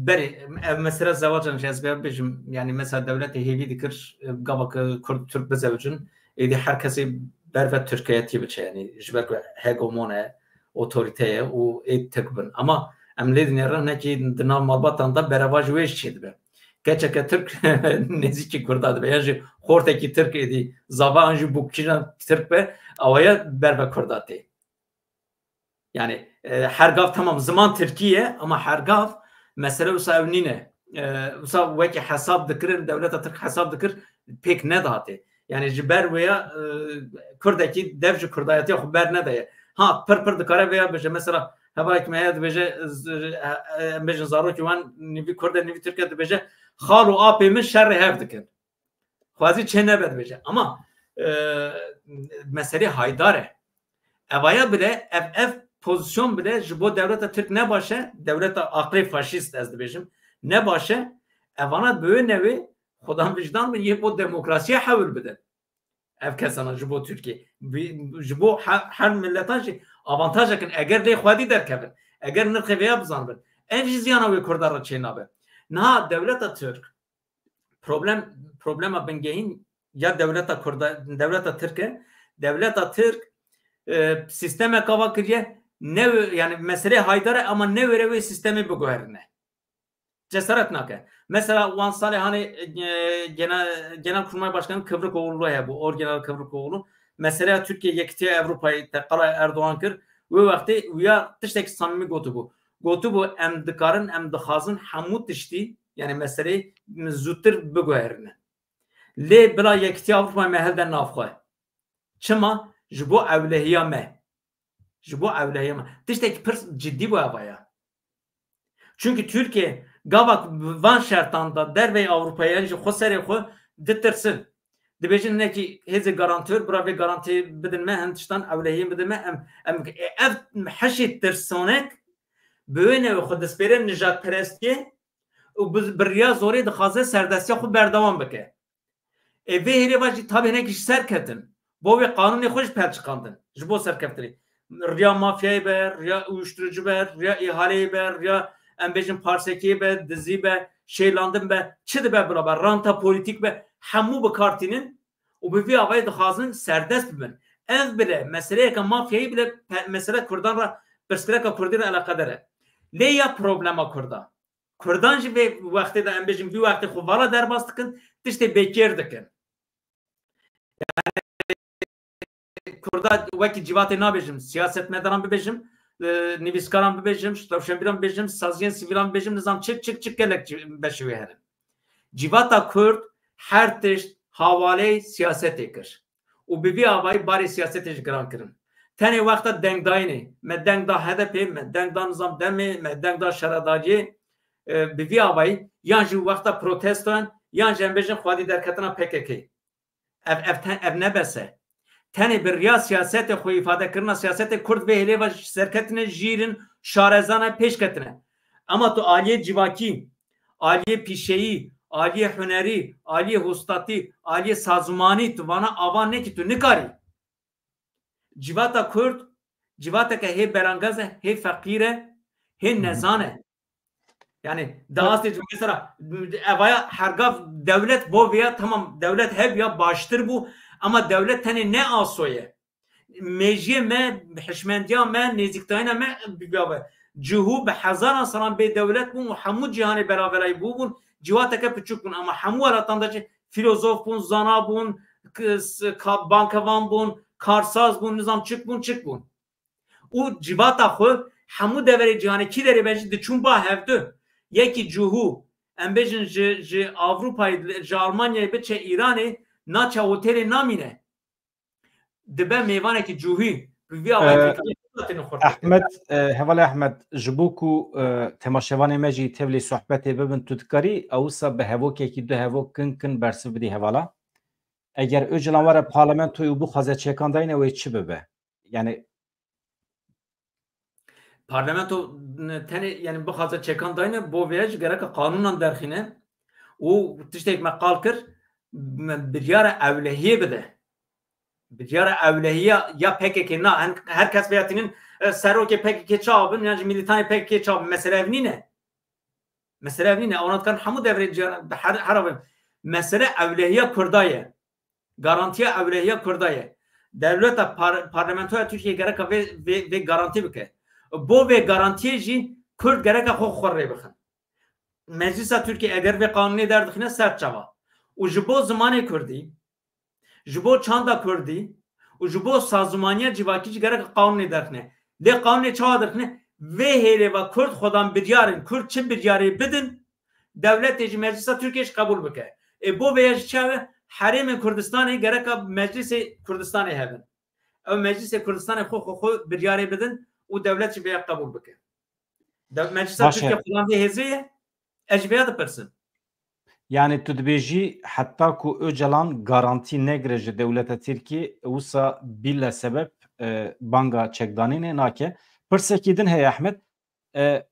berê, ev mesela zewacan jî ez vê bêjim, yani mesela dewletê hêvî dikir, e, gava ku Kurd Tirk bizewicin, êdî her kesê ber ve Tirkiyetî biçe, yani ji ber ku hegemon e, otorîte ye û ê Tirk bin. Ama em lê dinêrin hinekî di nav malbatan de berevajî wê jî çêdibe. Keçeke Tirk nêzîkî Kurda dibe, yan jî xortekî Tirk êdî zava an jî bûkîjan Tirk be, awaya ber ve Kurda tê. Yani, e, her gav tamam ziman Tirkî ye ama her gav mesele wisa ew nîne. E, wisa wekî hesab dikirin, dewleta Tirk hesab dikir, pêk nedatê. Yani ji ber wêya, e, Kurdekî dev ji Kurdayetiya xwe ber nedaye. Ha, pir pir dikare vêya bêje. Mesela hevalek me heye dibêje, z-, e, e, em bêjin zarokê wan nîvî Kurd e, nîvî Tirk e, dibêje xal û apê min şerê hev dikin. Xwezî çê nebe dibêje. Ama, e, meselê haydar e. Evaya bile, ev, ev pozîsyon bile ji bo dewleta Tirk ne baş e, dewleta aqlê faşîst ez dibêjim, ne baş e. Evana bi wê newê xwedan vicdan bin yê bo demokrasiyê hewil bidin. Ev kesana ji bo Tirkiyê, bi-, ji bo he-, her miletan jî avantajekin eger lê xwedî derkevin, eger nirxê vêya bizanibin, ev jî ziyana wê Kurda re çênabe. Niha dewleta Tirk, problem, problema bingehîn ya dewleta Kurda, dewleta Tirk e. Dewleta Tirk, e, sîstemeka va kiriye, ne wê, yani meselê haydar e ama ne wêre wê sîstemê biguherîne. Cesaret nake. Mesela wan salê hanê, e, gena-, Genelkurmay Başkanı Kıvrıkoğlu hebû, Orgeneral Kıvrıkoğlu. Meseleya Tirkiye yekîtiya Ewropayê te qala Erdogan kir. Wê wextê wîya tiştekî samîmî gotibû. Gotibû, em dikarin, em dixwazin hemû tiştî, yani meseleyê zûtir biguherînin. Lê bila Yekîtiya Ewropa me hilde nav xwe. Çima? Ji bo ewlehiya me. Ji bo ewlehiya me. Tiştekî pir cidî bû eva ya. Çunkî Tirkiye gava ku bi van şertan de derveyî Ewropayê yan jî xwe serê xwe ditirsin. Dibêjin hinekî hêzê garantör, bira vê garantiyê bidin me, hin tiştan ewlehiyê bidin me. Em, em, ev heşê tirsonek bi wê newê xwe dispêre nijadperestiyê, û bi, bi riya zorê dixwaze serdestiya xwe berdewam bike. Ê vê hêlê ve jî tabî hinekî ji ser ketin. Bo wê qanûnê xwe jî pelçiqandin. Ji bo serkeftinê. Riya mafyayê be, riya uyuşturucu be, riya îhaleyê be, riya em bêjin parsekiyê be, dizî be, şêlandin be, çi dibe bila be, ranta polîtîk be, hemû bi kar tînin û bi vî avayî dixwazin serdest bibin. Ev bile, meseleyeke mafyayî bile pe-, mesele Kurdan re, pirsgirêka Kurdî re eleqedar e. Lê ya problema Kurda. Kurdan jî vê wextê de, em bêjin, vî wextê xwe vala derbas dikin, tiştê bêkêr dikin. Kurda wekî civakê nabêjim, siyasetmedaran bibêjim, e, nivîskaran bibêjim, rewşenbîran bibêjim, saziyên sivîlan bibêjim, nizam çik çik çik gelek ci-, beşê wê hene. Civata Kurd her tişt hawaleyê siyasetê kir. Û bi vî avayî barê siyasetê ji giran kirin. Tenê wexta dengdayînê, me deng da H D P, me deng da nizam demê, me deng da şaredariyê, e, bi vî avayî yan jî wexta protestoyan, yan jî em bêjin xwedî derketina P K K. Ev, ev, te-, ev ne bes e. Tenê bi riya siyasetê xwe îfade kirina siyasetê Kurd vê hêlê ve ji serketine jîr in, şarezan e, pêş ketine. Ema tu aliyê civakî, aliyê pîşeyî, aliyê hunerî, aliyê hostatî, aliyê sazûmanî tu vana ava nekî tu nikarî. Civata Kurd, civateke hê berangaz e, hê feqîr e, hê nezan e. Yani di astê mesela evaya hergav dewlet bo vêya tamam dewlet hebiya baştir bû ama dewlet tenê ne asoye. Mêjiyê me, hişmendiya me, nêzîktayîna me bi, bi, bi, cihû bi hezaran salan bê dewlet bûn û hemû cîhanê beraverayî bû bûn, ciwateke piçûk bûn ama hemû welatan de jî filozof bûn, zana bûn, k-, s-, ka-, bankevan bûn, karsaz bûn, nizam çik bûn, çik bûn. Û civata xwe hemû deverê cîhanê kî derê be jî diçûn ba hevdu. Yekî cihû, em bêjin ji, ji Avrupayê, ji Almanyayê biçe Îranê, naçe otelê namîne. Dibe mêvanekî cihû. Bi vî awayî Ee, têkiliyê Ehmed, e, hevalê Ehmed, ji bo ku, e, temaşevanê me jî tevlî sohbetê bibin, tu dikarî ewisa bi hevokekî du hevok kin kin bersiv bidî hevala? Eger Ocalan were parlamentoyê û bixwaze çekandayîne wê çi bibe? Yani Parlamento tenê, yani bixwaze çekandayîne, bo vê jî gereka qanûnan derxîne û tiştek me qal kir, me biryara ewlehiyê bide. Biryara ewlehiya ya P K K na, her, her kes vêya tînin, e, serokê P K K çawa bin, yan jî milîtanê P K K çawa bin, mesele ev nîne. Mesele ev nîne. Ona dikarin hemû devrê cîhan, her, her avê. Mesele ewlehiya Kurda ye. Garantiya ewlehiya Kurda ye. Dewleta par-, parlamentoya Tirkiyê gereka vê, vê, vê garantî bike. Bo vê garantiyê jî Kurd gereka xwe xwe rê bixin. Meclisa Tirkiyê eger vê qanûnê derdixine ser çava û ji bo zimanê Kurdî, ji bo çanda Kurdî û ji bo sazûmaniya civakî jî gereka qanûnê derxine. Lê qanûnê çawa derxine? Vê hêlê ve Kurd xwedan biryar in. Kurd çi biryarê bidin, dewletê jî Meclisa Tirkiyê jî qebûl bike. Ê bo vêya jî çawa? Herêmên Kurdistanê gereka Meclisê Kurdistanê hebin. Ew Meclisê Kurdistanê xwe, xwe, xwe biryarê bidin û dewlet jî vêya qebûl bike. De-, Meclisa Baş e. Tirkiye xwedan vê hêzê ye, ez ji vêya dipirsim. Yani tu dibêjî heta ku Ocalan garantî negire ji dewleta Tirkiyê, wisa bîle sebeb, e, banga çekdanînê nake. Pirsekî din heye Ehmed, e,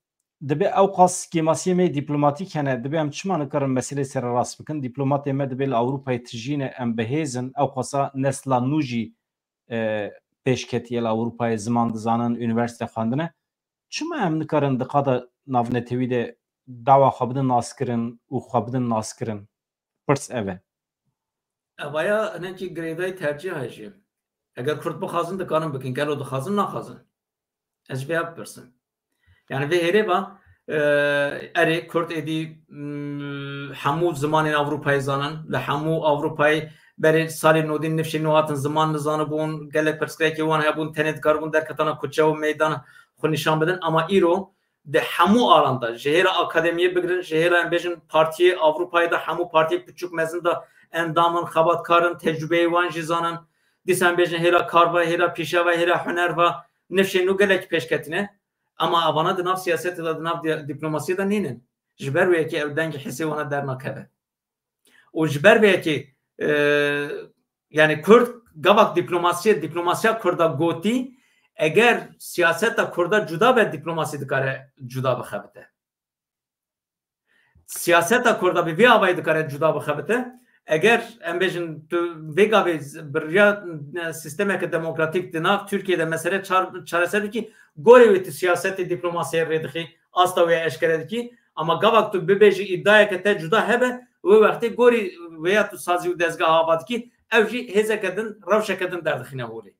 dibe ew qas kêmasiyê me dîplomatîk hene, dibe em çima nikarin meselê sererast bikin? Dîplomatê me dibe li Ewropayê tijî ne, em bi hêz in, ew qasa nesla nû jî, e, pêş ketiye li Ewropayê, ziman dizanin, unîversîte xwendine. Çima em nikarin di qada navnetewî de dawa xwe bidin naskirin û xwe bidin naskirin? Pirs ev e. Evaya hinekî girêdayî tercîha jî. Eger Kurd bixwazin, dikarin bikin. Gelo dixwazin, naxwazin? Ez ji vêya bipirsim. Yani vê hêrê va, e, erê Kurd êdî, mm, hemû zimanên Ewropayê zanin. Li hemû Ewropayê berê salê nodîn nifşê nû hatin ziman nizanibûn. Gelek pirsgirêkê wan hebûn, tenê dikaribûn derketana kuçe û meydan xwe nîşan bidin. Ama îro di hemû alan de, ji hêla akademiyê bigirin, ji hêla em bêjin partiyê Ewropayê de, hemû partiyê piçûk mezin de endam in, xebatkarin, tecrûbeyê wan jî zanin. Dîsa em bêjin hêla kar ve, hêla pîşe ve, hêla huner ve, nifşên nû gelek pêş ketine. Ama evana di nav siyasetê de, di nav di-, diplomasiyê de nînin. Ji ber wê yekê ew dengê hesê wana dernakeve. Û ji ber vê yekê, e, yani Kurd, gavak diplomasiyê, diplomasiya Kurda gotî, eger siyaseta Kurda cuda be, diplomasî dikare cuda bixebite. Siyaseta Kurda bi vî avayî dikare cuda bixebite. Eger em bêjin tu vê gavê bi riya, e, sîstemeke demokratîk di nav Tirkiyê de mesele çar-, çareser dikî, gorê wê tu siyasetê dîplomasiyê rê dixî, asta wê eşkere dikî. Ama gavak tu bibêjî îdayeke te cuda hebe, wê wextê gorî wê ya tu sazî û dezgeha ava dikî, ew jî hêzeke din, rewşeke din derdixîne holê.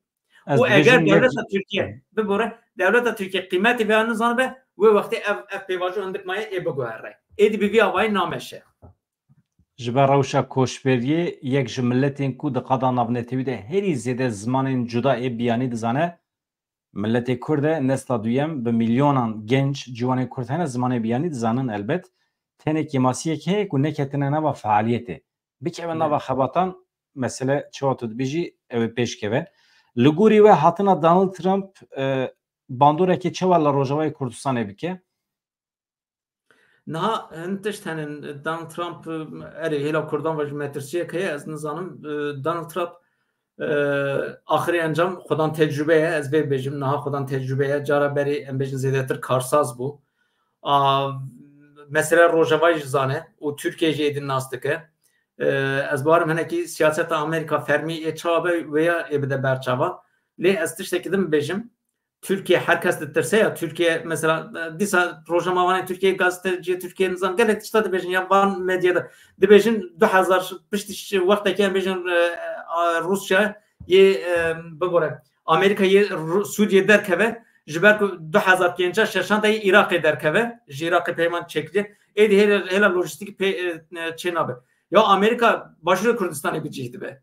Û eger dewleta Tirkiye, bibore, dewleta Tirkiye qîmetê vê ya nizanibe, wê wextê ev, ev pêvajo hindik maye ê biguhere. Êdî bi vî avayî nameşe. Ji ber rewşa koçberiyê yek ji miletên ku di qada navnetewî de herî zêde zimanên cuda ê biyanî dizane, miletê Kurd e, nesla duyem, bi milyonan genc, ciwanên Kurd hene, zimanê biyanî dizanin elbet. Tenê kêmasiyek heye ku neketine nava fealiyetê. Bikeve nava xebatan, mesele çawa tu dibêjî, ew ê pêş keve. Li gorî we hatina Donald Trump, e, bandorekê çawa li Rojavayê Kurdistanê bike? Niha hin tişt henin. Donald Trump, e, erê, hêla Kurdan ve ji metirsiyek heye, ez nizanim. E, Donald Trump, e, axirê encam xudan tecrube ye, ez vê bêjim, niha xudan tecrube ye. Cara berê, em bêjin, zêdetir karsaz bû. A, mesele Rojavayê jî zane û Tirkiye jî êdî nas dike. E, ez bawerim hinekî siyaseta Amerîka fermî ê çawa be, wê ya ê bide ber çava. Lê ez tiştekî din bibêjim. Tirkiye her kes ditirse ya. Tirkiye mesela, e, dîsa rojnamevanên Tirkiye, gazeteciyê Tirkiye, nizam gelek tişta dibêjin ya van medyada. Dibêjin du hezar piştî ş-, wextekê em bêjin, e, a, Rûsya yê, e, bibore. Amerîka yê Ru-, Sûriye derkeve, ji ber ku du hezar pênc şeşan de yê Iraqê derkeve, ji Iraqê peyman çêkiriye. Êdî hêla, hêla lojîstîkî pê, e, e, çê nabe. Ya Amerîka Başûrê Kurdistanê bi cih dibe.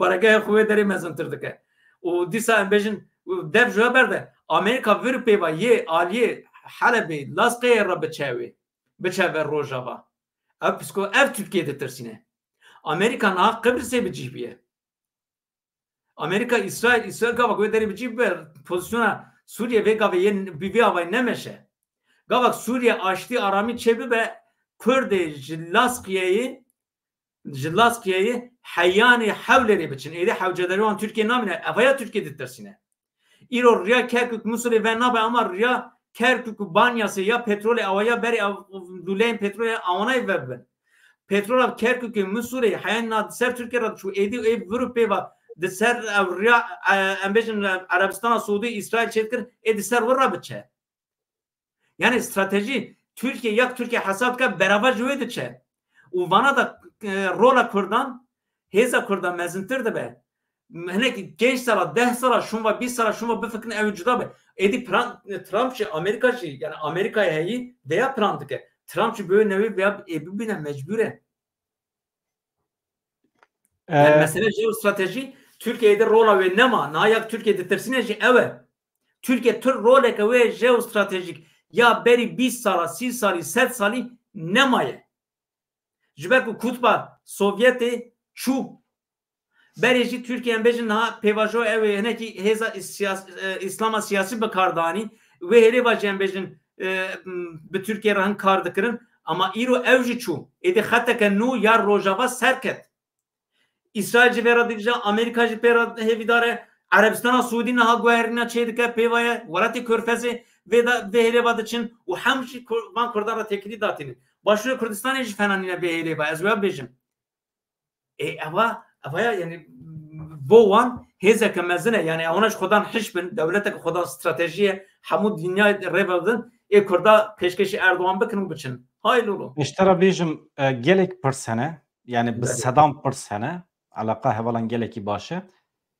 Baregeha xwe wê derê mezintir dike. Û dîsa em bêjin, dev ji we berde. Amerîka vir pê va yê aliyê Helebê, Lazqeyê re biçe wê. Biçe ve Rojava. Ev psiko-, ev Tirkiye ditirsîne. Amerîka niha Qibrisê bi cih biye. Amerîka, Îsraîl, Îsraîl gava ku wê derê bi cih bibe, pozisyona Sûriye vê gavê yê bi vî avayî nemeşe. Gava Sûriye aştî aramî çêbibe, Kurdê ji Lazqiyeyê, ji Lazqiyeyê heyanê Hewlêrê biçin. Êdî hewcedarî wan Tirkiye namîne, evaya Tirkiye ditirsîne. Îro riya Kerkûk Musulê ve nabe, ama riya Kerkûk û Banyasê ya petrolê, awa ya berê ev lûleyên petrolê awanayê ve bibin. Petrola Kerkûkê, Musulê, heyan na di ser Tirkiye re diçû, êdî ê vir û pê va di ser ev riya, e, em bêjin, e, Erebistana Siûdî, Îsraîl çêdikir, ê di ser wir re biçe. Yani stratejî Tirkiye, ya Tirkiye hesab dike, berava ji wê diçe. Û vana da, e, rola Kurdan, hêza Kurdan mezintir dibe. Hinek genç sala, deh sala, şûn va bîst sala, şûn va bifikirin ew cuda be. Êdî plan, Trump jî, Amerîka jî, yani Amerîkayê heyî, vêya plan dike. Trump jî bi wê newê vêya ê bibîne mecbûr e. Yani, e, mesele jeostratejî, Tirkiye de rola wê nema. Niha ya Tirkiye ditirsîne jî ew e. Tirkiye tu roleke wê jeostratejîk ya berî bîst sala, sî salî, sed salî nemaye. Ji ber ku Kutba Sovyetê çû. Berê jî Tirkiye, em bêjin, niha pêvajo ew ê hinekî hêza siyas-, e, Îslama siyasî bi kar danî. Wê hêlê va jî em bêjin, e, m, bi Tirkiye re hin kar dikirin. Ama îro ew jî çû. Êdî xeteke nû ya Rojava serket. Îsraîl jî vê re dibêje, Amerîka jî pê re hêvîdar e. Erebistana Siûdî niha guherîna çêdike, pê ve ye. Welatê Körfezê vê da, vê hêlê ve diçin û hem jî Kur-, van Kurdan re têkilî datînin. Başûrê Kurdistanê jî fena nîne vê hêlê ve. Ez wê bêjim. Ê, eva, eva ya, yani, bo wan hêzeke mezin e. Yani, ewana ji xwedan hiş bin, dewleteke xwedan stratejî ye. Hemû dinya rê ve bidin. Ê Kurda pêşkêşî Erdogan bikin û biçin. Hay lolo. Ez te re bêjim, e, gelek pirs hene. Yani, bi sedan pirs hene. Eleqa hevalan gelekî baş e.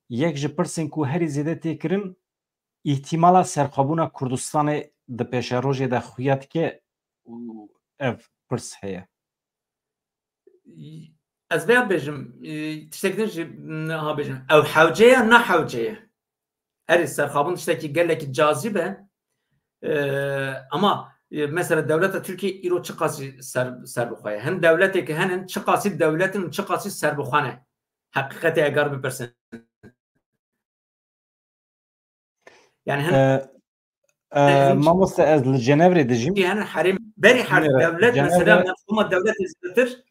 Yek ji pirsên ku herî zêde tê kirin, îhtîmala serxwebûna Kurdistanê di pêşerojê de xuya dike û ev pirs heye. Ez vêya bêjim, e, tiştek din jî niha bêjim. Ew hewce ye, ne hewce ye? Erê, serxabûn tiştekî gelekî cazîb e. E, ama, e, mesela dewleta Tirkiye îro çiqasî ser, serbixwe ye? Hin dewletê ke henin, çiqasî dewlet in û çiqasî serbixwe ne? Heqîqetê eger bipirsin. Yani hin E, e, hin mamoste, ez li Cenevrê dijîm. Yani herêm berî her dewlet, mesela mefhuma dewletê zêdetir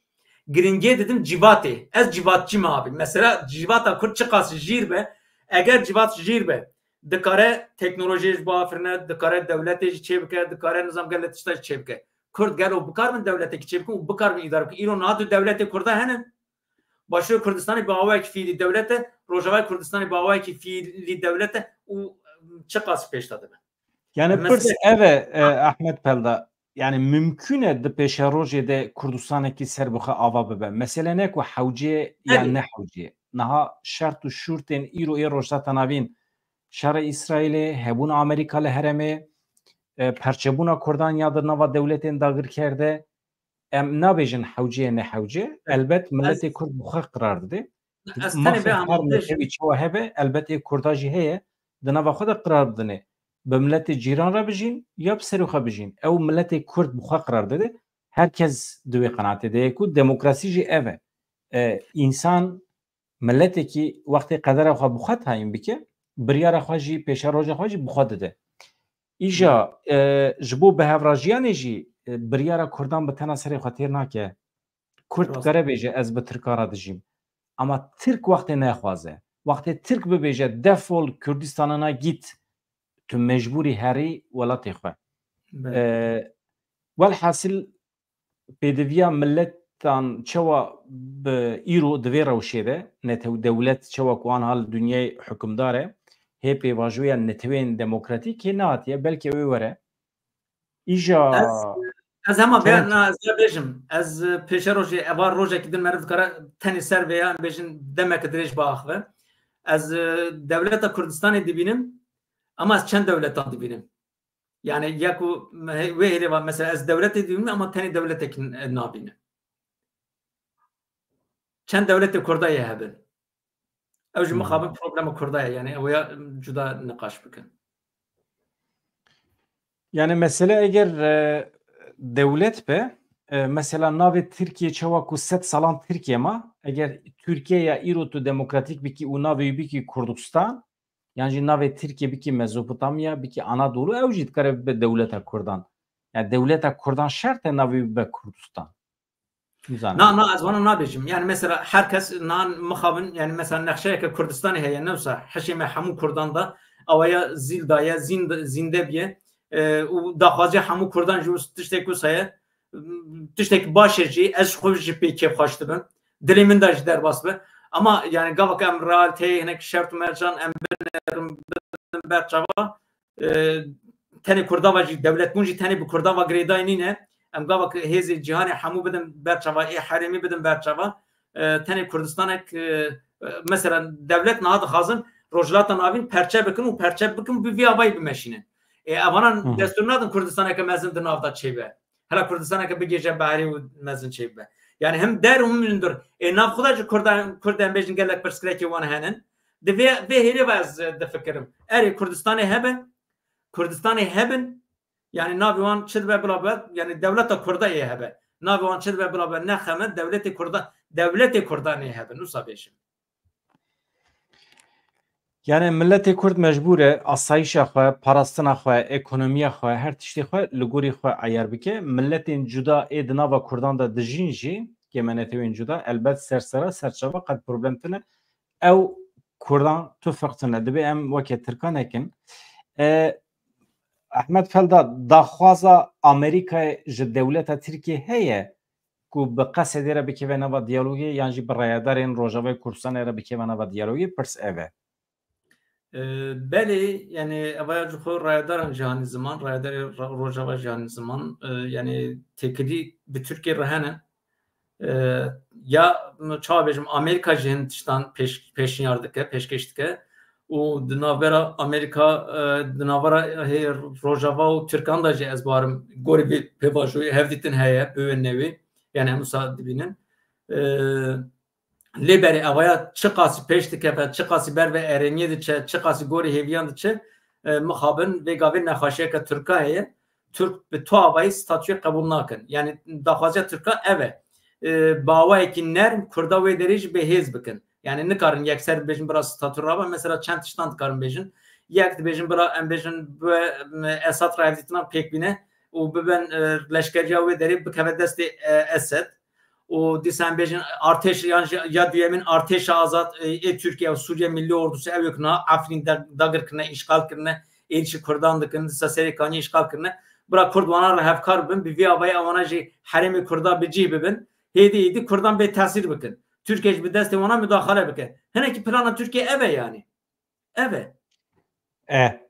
giringiyê didim civatê. Ez civatçî me abi. Mesela civata Kurd çiqas jîr be, eger civat jîr be, dikare teknolojiyê jî biafirine, dikare dewletê jî çêbike, dikare nizam gelek tişta jî çêbike. Kurd gelo bikaribin dewletekî çêbikin û bikaribin îdare bikin. Îro niha tu dewletê Kurda hene. Başûrê Kurdistanê bi awayekî fiîlî dewlet e, Rojavayê Kurdistanê bi awayekî fiîlî dewlet e û çiqas pêş de dibe. Yani pirs ev e, e, Ahmet Pelda, yani mümkün e di pêşerojê de Kurdistanekî ser bi xwe ava bibe. Mesele ne ku hewcê ya ne hewcê. Niha şert û şûrtên îro ê Rojhilata Navîn, şerê Îsraîlê, hebûna Amerîka li herêmê, e, perçebûna Kurdan ya di nava dewletên dagirker de, em nabêjin hewcê ye ne hewcê. Elbet miletê Kurd bi xwe qirar dide. Mafê her netewî çawa hebe, elbet ê Kurda jî heye, di nava xwe de qirar bidinê. Bi miletê cîran re bijîn ya bi serê xwe bijîn. Ew miletê Kurd bi xwe qirar dide. Her kes di wê qenaatê de ye ku demokrasî jî ev e. E, însan miletekî wextê qedera xwe bi xwe tayîn bike, biryara xwe jî, pêşeroja xwe jî bi xwe dide. Îja, e, ji bo bihevrajiyanê jî, e, biryara Kurdan bi tena serê xwe têr nake. Kurd dikare bêje, ez bi Tirkan re dijîm. Ama Tirk wextê nexwaze. Wextê Tirk bibêje, defol Kurdistanana gît, tu mecbûrî herî welatê xwe. E, welhasil pêdiviya miletan çawa bi îro di vê rewşê de, netew dewlet çawa ku anha li dinyayê hukimdar e, hê pêvajoya netewên demokratîk hê nehatiye, belkî ew ê were. Îja Ez hema vê na ez vê bêjim. Ez, e, pêşerojê eva rojekî din meriv dikare tenê ser vê ya em bêjin demeke dirêj biaxive. Ez, e, dewleta Kurdistanê dibînim, ama ez çend dewletan dibînim. Yani ya ku me-, wê hêlê va mesela ez dewletê dibînim ama tenê dewletek n-, nabînim. Çend dewletê Kurda yê hebin. Ew jî mixabin problema Kurda ye. Yani ew ya cuda niqaş bikin. Yani mesele eger, e, dewlet be, e, mesela navê Tirkiye çawa ku sed salan Tirkiye ma, eger Tirkiye ya îro tu demokratîk bikî û navê wî bikî Kurdistan, yan jî navê Tirkiye bikî Mezopotamya, bikî Anadolu, ew jî dikare bibe dewleta Kurdan. Yani dewleta Kurdan şert e navê wî bibe Kurdistan. Nizanim. Na, na, ez vana nabêjim. Yani mesela her kes nan mixabin, yani mesela nexşeyeke Kurdistanê heye, ne wisa hişê me hemû Kurdan da, awaya zîl daye, zînd-, zînde biye, e, û daxwaziya hemû Kurdan jî wis-, tiştek wisa ye, tiştek baş e jî, ez ji xwe jî pê kêfxweş dibim. Dilê min de jî derbas bi. Ama yani gavak em realteyê hinek şert û mercan em binerin, bidin ber çava, e, tenê Kurda ve jî dewletbûn jî tenê bi Kurda ve girêdayî nîne. Em gava ki hêzê cîhanê hemû bidin ber çava, ê herêmî bidin ber çava. E, tenê Kurdistanek, e, e, mesela dewlet niha dixwazin Rojhilata Navîn perçe bikin û perçe bikin bi vî avayî bimeşînin. Ê, evanan Hı hı. destûr nadin Kurdistaneke mezin di nav de çêbe. Hela Kurdistaneke bigêje beherî û mezin çêbibe. Yani hem der û hem hundir. Ê, nav xwe de jî Kurdan, Kurd em bêjin gelek pirsgirêkê wan henin. Di vê, vê hêlê ve ez, e, difikirim. Erê Kurdistanê hebe, Kurdistanê hebin, yani navê wan çi dibe bila be, yani dewleta Kurda ê hebe. Navê wan çi dibe bila be, ne xem e, dewletê Kurda, dewletê Kurdanê hebin, wisa bêjim. Yani miletê Kurd mecbûr e asayişa xwe, parastina xwe, ekonomiya xwe, her tiştê xwe li gorî xwe eyar bike. Miletên cuda ê di nava Kurdan de dijîn jî, kê me netewên cuda, elbet ser sera, ser çava qet problem tune. Ew Kurdan tu ferq tune. Dibe em weke Tirkan nekin. E, Ahmet Felda, daxwaza Amerîkayê ji dewleta Tirkiyê heye ku bi Qesedê re bikeve nava diyalogê yan jî bi rayedarên Rojavayê Kurdistanê re bikeve nava diyalogê? Pirs ev e. E, belê, yani evaya ji xwe rayedaran jî hanî ziman, rayedarê Ro-, Rojava jî hanî ziman, e, yani têkilî bi Tirkiyê re hene. E, ya çawa bêjim, Amerîka jî hin tiştan pêş-, pêşniyar dike, pêşkêş dike. Û di navbera Amerîka, e, di navbera hê Rojava û Tirkan de jî ez barim gorî vê pêvajoyê hevdîtin heye, bi wê newê. Yani em wisa dibînin. E, lê berê evaya çiqasî pêş dikeve, çiqasî ber ve erêniyê diçe, çiqasî gorî hêviyan diçe, e, mixabin vê gavê nexweşiyeke Tirka heye. Tirk bi tu avayî statûyê qebûl nakin. Yani daxwaziya Tirka ev e. E, bi awayekî nerm Kurda wê derê jî bêhêz bikin. Yani nikarin yekser bibêjin bira statû rabe. Mesela çend tiştan dikarin bêjin. Yek dibêjin bira em bêjin bi, e, Esad re hevdîtinan pêk bîne û biben, e, leşkeriya wê derê bikeve destê, e, Esed. Û dîsa em bêjin artêş yan jî ya duyemîn artêşa azad, e, ê Tirkiye û Sûriye Millî Ordusu ew yek niha Efrîn da-, dagir kirine, îşxal kirine, êrîşî Kurdan dikin, dîsa Serê Kaniyê îşxal kirine. Bira Kurd wana re hevkar bibin, bi vî avayî ewana jî herêmê Kurda bi cih bibin. Hêdî hêdî Kurdan bê tesîr bikin. Tirkiye jî bi destê wana mudaxale bike. Hinekî plana Tirkiye ev e yanî. Ev e. E,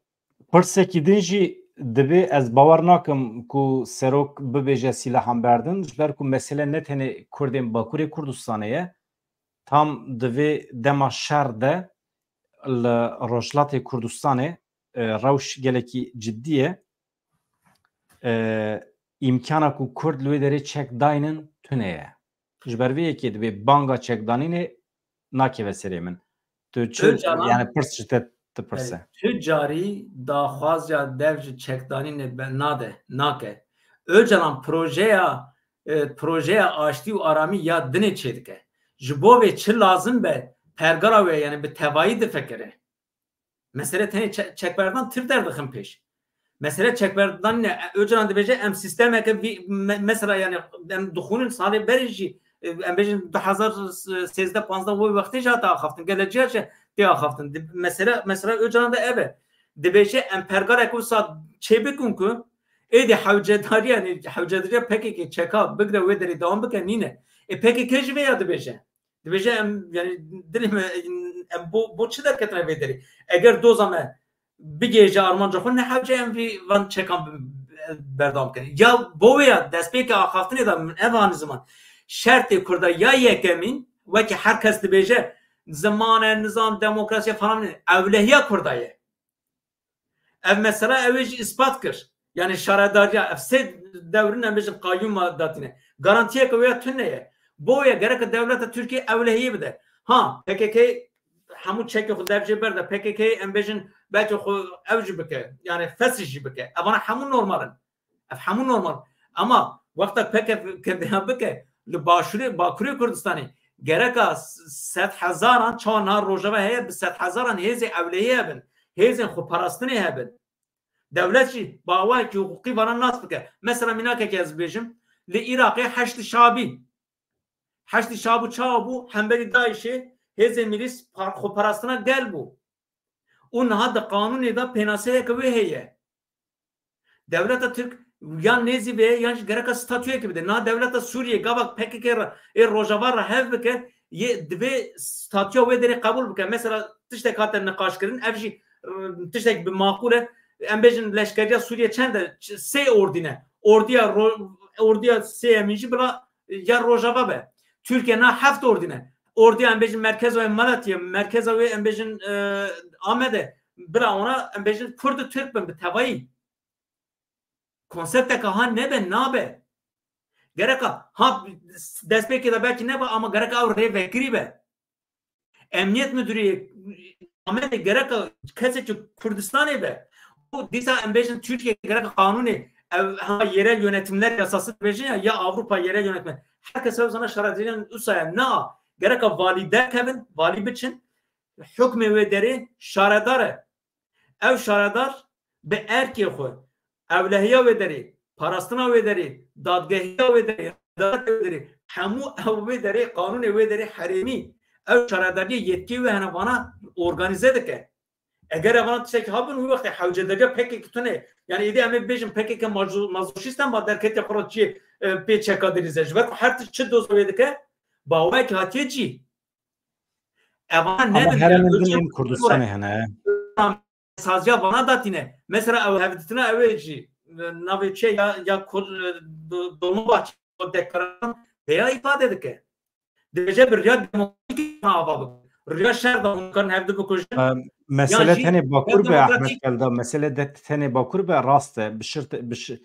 pirsekî din jî dibê ez bawer nakim ku serok bibêje sîlahan berdin, ji ber ku mesele ne tenê Kurdên Bakurê Kurdistanê ye. Tam di vê dema şer de li Rojhilatê Kurdistanê, e, rewş gelekî cidî ye. E, îmkana ku Kurd li wê derê çek daynin tune ye. Ji ber vê yekê dibê banga çekdanînê nakeve serê min. Tu çi, Öcalan, yani pirs ji te dipirse. Belê. Tu carî daxwaziya dev ji çekdanînê be-, nade, nake. Öcalan projeya, e, projeya aştî û aramî ya dinê çêdike. Ji bo vê çi lazim be, pergala wê, yani bi tevayî difekire. Mesele tenê çe-, çekberdan tir derdixin pêş. Mesele çekberdan ne? Öcalan dibêje em sîstemeke vî, me-, mesela yani em dixwînin salê berê jî, e, em bêjin du hezar sêzdeh panzdeh wê wextê jî hate axaftin. Gelek cîya jî tê axaftin. Di-, mesele, mesela Öcalan de ev e. Dibêje em pergalek wisa çêbikin ku êdî hewcedariya, yani hewcedariya P K K çeka bigre wê derê dewam bike nîne. E, P K K jî vê ya dibêje. Dibêje em, yani dilê me, em bo, bo çi derketine vê derê? Eger doza me bigihêje armanca xwe, ne hewce em vî van çekan bi-, berdewam bikin. Ya bo wê ya destpêkê axaftinê de min ev anî ziman. Şertê Kurda ya yekemîn, wekî her kes dibêje, ziman e, nizam, demokrasiya falan e. Ewlehiya Kurda ye. Ev mesela ew ê jî îspat kir. Yani şaredariya, ev sê dewrin em bêjin qayyûma datîne. Garantiyeke wê ya tune ye. Bo wê gereke dewleta Tirkiye ewlehiyê bide. Ha, P K K hemû çekê xwe dev jê berde. P K K em bêjin belkî xwe ew jî bike. Yani fesih jî bike. Evana hemû normal in. Ev hemû normal. Ama wexta P K K vêya bike, li başûrê, bakurê Kurdistanê gereka s-, sed hezaran, çawa niha Rojava heye, bi sed hezaran hêzê ewlehiyê hebin, hêzên xweparastinê hebin. Dewlet jî bi awayekî hiqûqî vana nas bike. Mesela mînakekê ez bibêjim, li Iraqê Heşdî Şabî. Heşdî Şabû çawa bû? Hemberî DAIŞê hêzên milîs par-, xweparastina gel bû. Û niha di qanûnê de pênaseyeke wê heye. Dewleta Tirk yan nêzî vê yan jî gereka statuyekê bide. Niha dewleta Sûriyê gava P K K re, ê Rojava re hev bike, yê divê statuya wê derê qebûl bike. Mesela tiştek hate niqaşkirin, ev jî, e, tiştek bi maqûl e. Em bêjin leşkeriya Sûriye çend e? Ç-, sê ordî ne. Ordiya ro-, ordiya sêyemîn jî bila ya Rojava be. Tirkiye na heft ordî ne. Ordiya em bêjin merkeza wê Malatya, merkeza wê em bêjin, e, Amedê. Bila wana em bêjin Kurd û Tirk bin bi tevayî. Konsepteke ha nebe, nabe. Gereka ha destpêkê de belkî nebe ama gereka ew rê vekirî be. Emniyet Müdürü Amedê gereka kesekî Kurdistanê be. Bu dîsa em bêjin Türkiye gereka qanûnê ev ha yerel yönetimler yasası bêjin ya, ya Avrupa yerel yönetimler. Herkes ew zana şaredariyên usaya na gereka valî derkevin, valî biçin. Hukmê wê derê şaredar e. Ev şaredar bi erkê xwe, ewlehiya wê derê, parastina wê derê, dadgehiya wê derê, edaletê wê derê, hemû ew wê derê, qanûnê wê derê herêmî, ew şaredariyê yetkê wê hene vana organîze dike. Eger evana tiştekî habin, wî wextê hewcedariya P K K tune. Yani êdî em ê bêjin P K K mazo-, mazoşîst e, ma derketiya xwe re çi, e, pê çeka dirîze. Ji ber ku her tişt çi doza wê dike, bi awayekî hatiye cî. Evana Ama nebin, herêmên din ên Kurdistanê hene. Saziya vana datîne. Mesela ew hevditina ew ê jî, e, navê çi ya, ya Kur-, e, Do-, Dolmabahçe deklarasyon veya îfade dike. Dibêje bi riya demokratîk ava bikin. Riya şer de hûn karin hevdu bikujin. E, mesele Yan jî tenê Bakur be, demokratîk Ahmet Kelda. Mesele de tenê Bakur be, rast e. Bi şirt, bi şi-,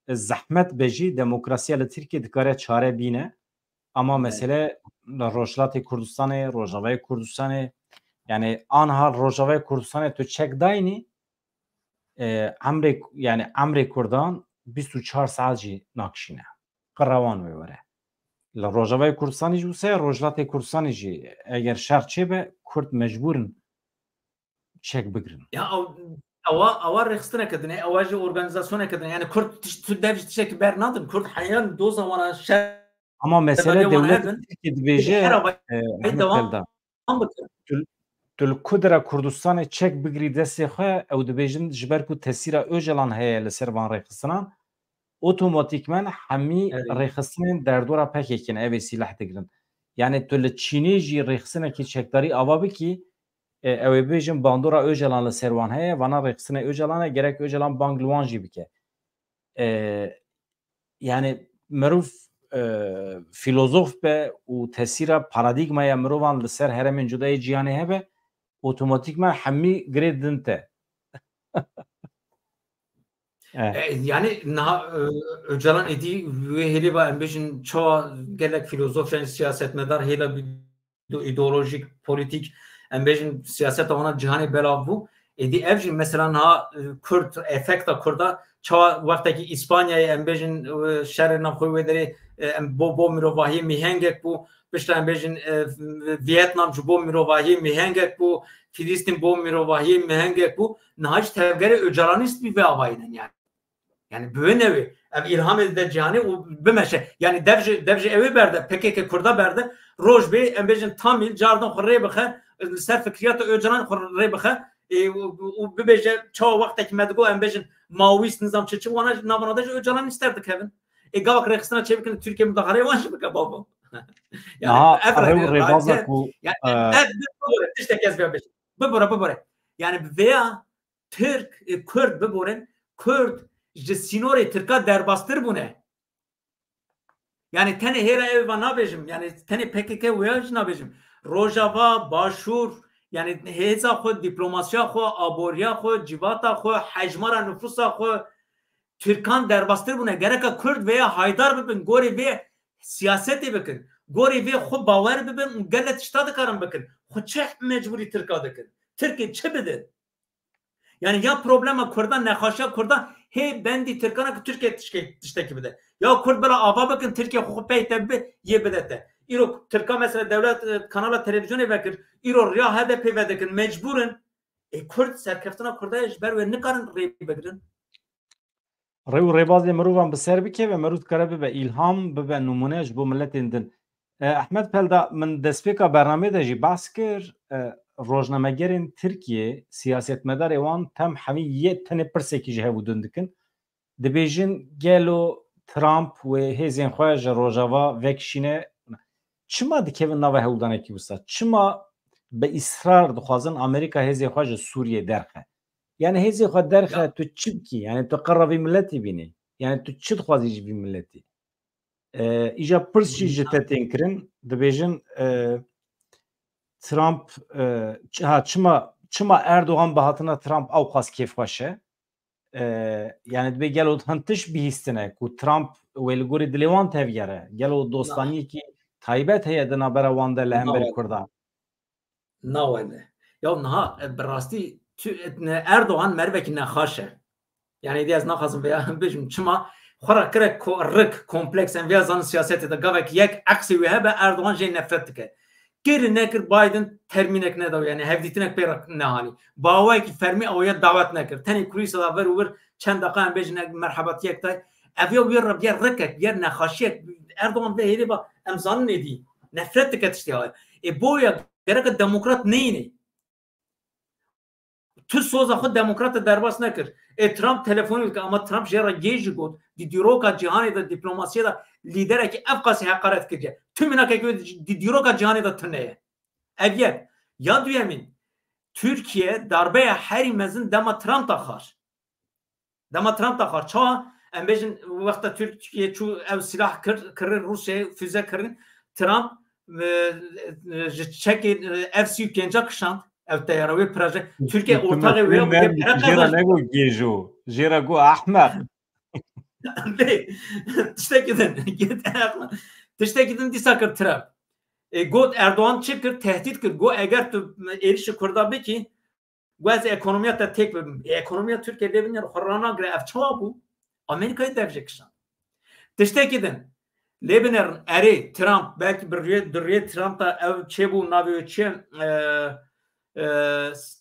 zehmet be jî demokrasiya li Tirkiye dikare çare bîne. Ama Evet. mesele li Rojhilatê Kurdistanê, Rojavayê Kurdistanê, yani anha Rojavayê Kurdistanê tu çek daynî, e, emrê, yani emrê Kurdan bîst û çar saet jî nakişîne. Qirrewan wê were. Li Rojavayê Kurdistanê jî wisa ye, Rojhilatê Kurdistanê jî eger şer çêbe, Kurd mecbûr in çek bigirin. Ya ew, ewa, ewa rêxistineke din e, ewa jî organîzasyoneke din e. Yani Kurd tiş-, tu dev ji tiştekî bernadin. Kurd heyan doza wana şer Ama mesele Sebebiya wana dewleta hebin, Tirkiyê dibêje, her avayî e, Ahmet devam Kelda. bikin. Tu, tu li ku dira Kurdistanê çek bigirî destê xwe, ew dibêjin ji ber ku tesîra Ocalan heye li ser van rêxistinan, otomatîkmen hemî rêxistinên derdora P K K ne, ev ê sîleh digirin. Yani tu li Çînê jî rêxistinekî çekdarî ava bikî, e, ew ê bêjin bandora Ocalan li ser wan heye, vana rêxistinê Ocalan e, gerek Ocalan bang li wan jî bike. E, yani mirov, e, filozof be û tesîra paradîgmaya mirovan li ser herêmên cuda yê cîhanê hebe, otomatîkman hemî girê din te. E, yani niha, e, Ocalan êdî wê hêlê ve em bêjin çawa gelek filozof, yani siyasetmedar hêla bî-, ideolojik, polîtîk, em bêjin siyaseta wana cîhanê belav bû. Êdî ev jî mesela niha, e, Kurd, efekta Kurda çawa wextekî Îspanyayê em bêjin, e, şerê nav xwe wê derê, e, em bo, bo mirovahiyê mîhengek bû, piştre em bêjin, e, Vietnam ji bo mirovahiyê mîhengek bû, Filistîn bo mirovahiyê mîhengek bû. Niha jî tevgerê Ocalanîst bî vê avayî ne yani. Yani bi wê newê ev îlhamê de cîhanê û bimeşe. Yani dev ji, dev ji ew ê berde, P K K Kurda berde, roj bê em bêjin Tamîl cardin xwe rê bixe, li ser fikriyata Ocalan xwe rê bixe, e, û, û bibêje çawa wextekî me digot em bêjin Maoîst nizam çi çi, wana navana de ji Ocalan nîster dikevin. Ê gavak rêxistina çê bikin, Tirkiye mudaxaleyê wan jî bike babo. Yani, Aha, ev ew rêbaza ku, yani, e, ev bibore, tiştek ez vê bêjim. Bibore, bibore. Yani vêya Tirk, e, Kurd biborin, Kurd ji sînorê Tirka derbastir bûne. Yani tenê hêra ew va nabêjim, yani tenê P K K wêya jî nabêjim. Rojava, Başûr, yani hêza xwe, diplomasiya xwe, aboriya xwe, civata xwe, hejmara nifûsa xwe, Tirkan derbastir bûne. Gereka Kurd vêya haydar bibin, gorê vê siyasetê bikin. Gorê vê xwe bawer bibin û gele tişta dikarin bikin. Xwe çi mecbûrî Tirka dikin? Tirkê çi bidin? Yani ya problema Kurdan, nexaşiya Kurdan hê bendî Tirkan e ku Tirkiye tişke-, tiştekî bide. Ya Kurd bila ava bikin, Tirkiye xwe pey te bibe, yê bide te. Îro Tirkan mesela dewlet, e, kanala televîzyonê vekir, îro riya H D P vedikin, mecbûr in. Ê Kurd, serkeftina Kurda ye, ji ber wê nikarin rê bigirin. Rê û rêbazê mirovan bi ser bikeve, mirov dikare bibe îlham, bibe nimûne ji bo miletên din. E, Ehmed Pelda, min destpêka bernameyê de jî behs kir, e, rojnamegerên Tirkiyê, siyasetmedarê wan tem hemî yê tenê pirsekî ji hev û din dikin. Dibêjin, gelo Trump wê hêzên xwe ji Rojava vekişîne? Çima dikevin nava hewldanekî wisa? Çima bi îsrar dixwazin Amerîka hêzên xwe ji Sûriyê derxe? Yani hêzê xwe derxe, tu çi bikî? Yani tu qera vî miletî bînî? Yani tu çi dixwazî ji vî miletî? E, îja pirs jî ji te tên kirin, dibêjin, e, Trump, e, ç-, ha, çima, çima Erdogan bi hatina Trump ewqas kêfxweş e? E, yani dibê gelo hin tişt bihîstine ku Trump wê li gorî dilê wan tevgere? Gelo dostaniyekî taybet heye di navbera wan de li hemberî Kurdan? Nawene. Ya niha, e, bi rastî tu, e, ne, Erdogan merivekî nexaş e. Yani êdî ez naxwazim vêya bêjim çima xwe re kire ko-, rik, kompleks, em vêya zanin siyasetê de gavek yek eksê wê hebe Erdogan jê nefret dike. Kir nekir Biden termînek neda, yani hevdîtinek pê re nehanî. Bi awayekî fermî awaya dawet nekir. Tenê kulîsa da vir û vir çend deqa em bêjin merhebatiyek tay. Ev ya wê re biyer rikek, biyer nexaşiyek. Erdogan vê hêlê ba em zanin êdî nefret dike tiştê haya. Ê boya gereke demokrat neyîne. Tu soza xwe demokrata derbas nekir. Ê Trump telefonê dike, ama Trump jê re yê jî got, di dîroka cîhanê de, diplomasiyê de lîderekî ev qasî heqaret kiriye. Tu mînakekî wê di dîroka cîhanê de tune ye. Ev yek. Ya duyemîn, Tirkiye darbeya herî mezin dema Trump da xar. Dema Trump da xar. Çawa? Em bêjin wexta Tirkiye çû ew silah kir, kirin Rûsyayê, füze kirin. Trump, e, e, ji çekê, e, F sî û pênca kişand. Ev teyara wê proje. Tirkiye ortaxê wê ya, wê pere qezaş. Jê re nego gêjo. Jê re got ehmeq. Bê, tiştekî din. Tiştekî din dîsa kir Trump. E, got Erdogan çi kir? Tehdît kir. Got eger tu êrişî Kurda bikî, got ez ekonomiya te têk bibim. E, ekonomiya Tirkiye lê binêre xwe ranagire. Ev çawa bû? Amerîkayê dev jê kişand. Tiştekî din. Lê binêrin, erê, Trump, belkî bi rûyê, di rûyê Trump de ev çêbû, navê wê çi ye? E, e,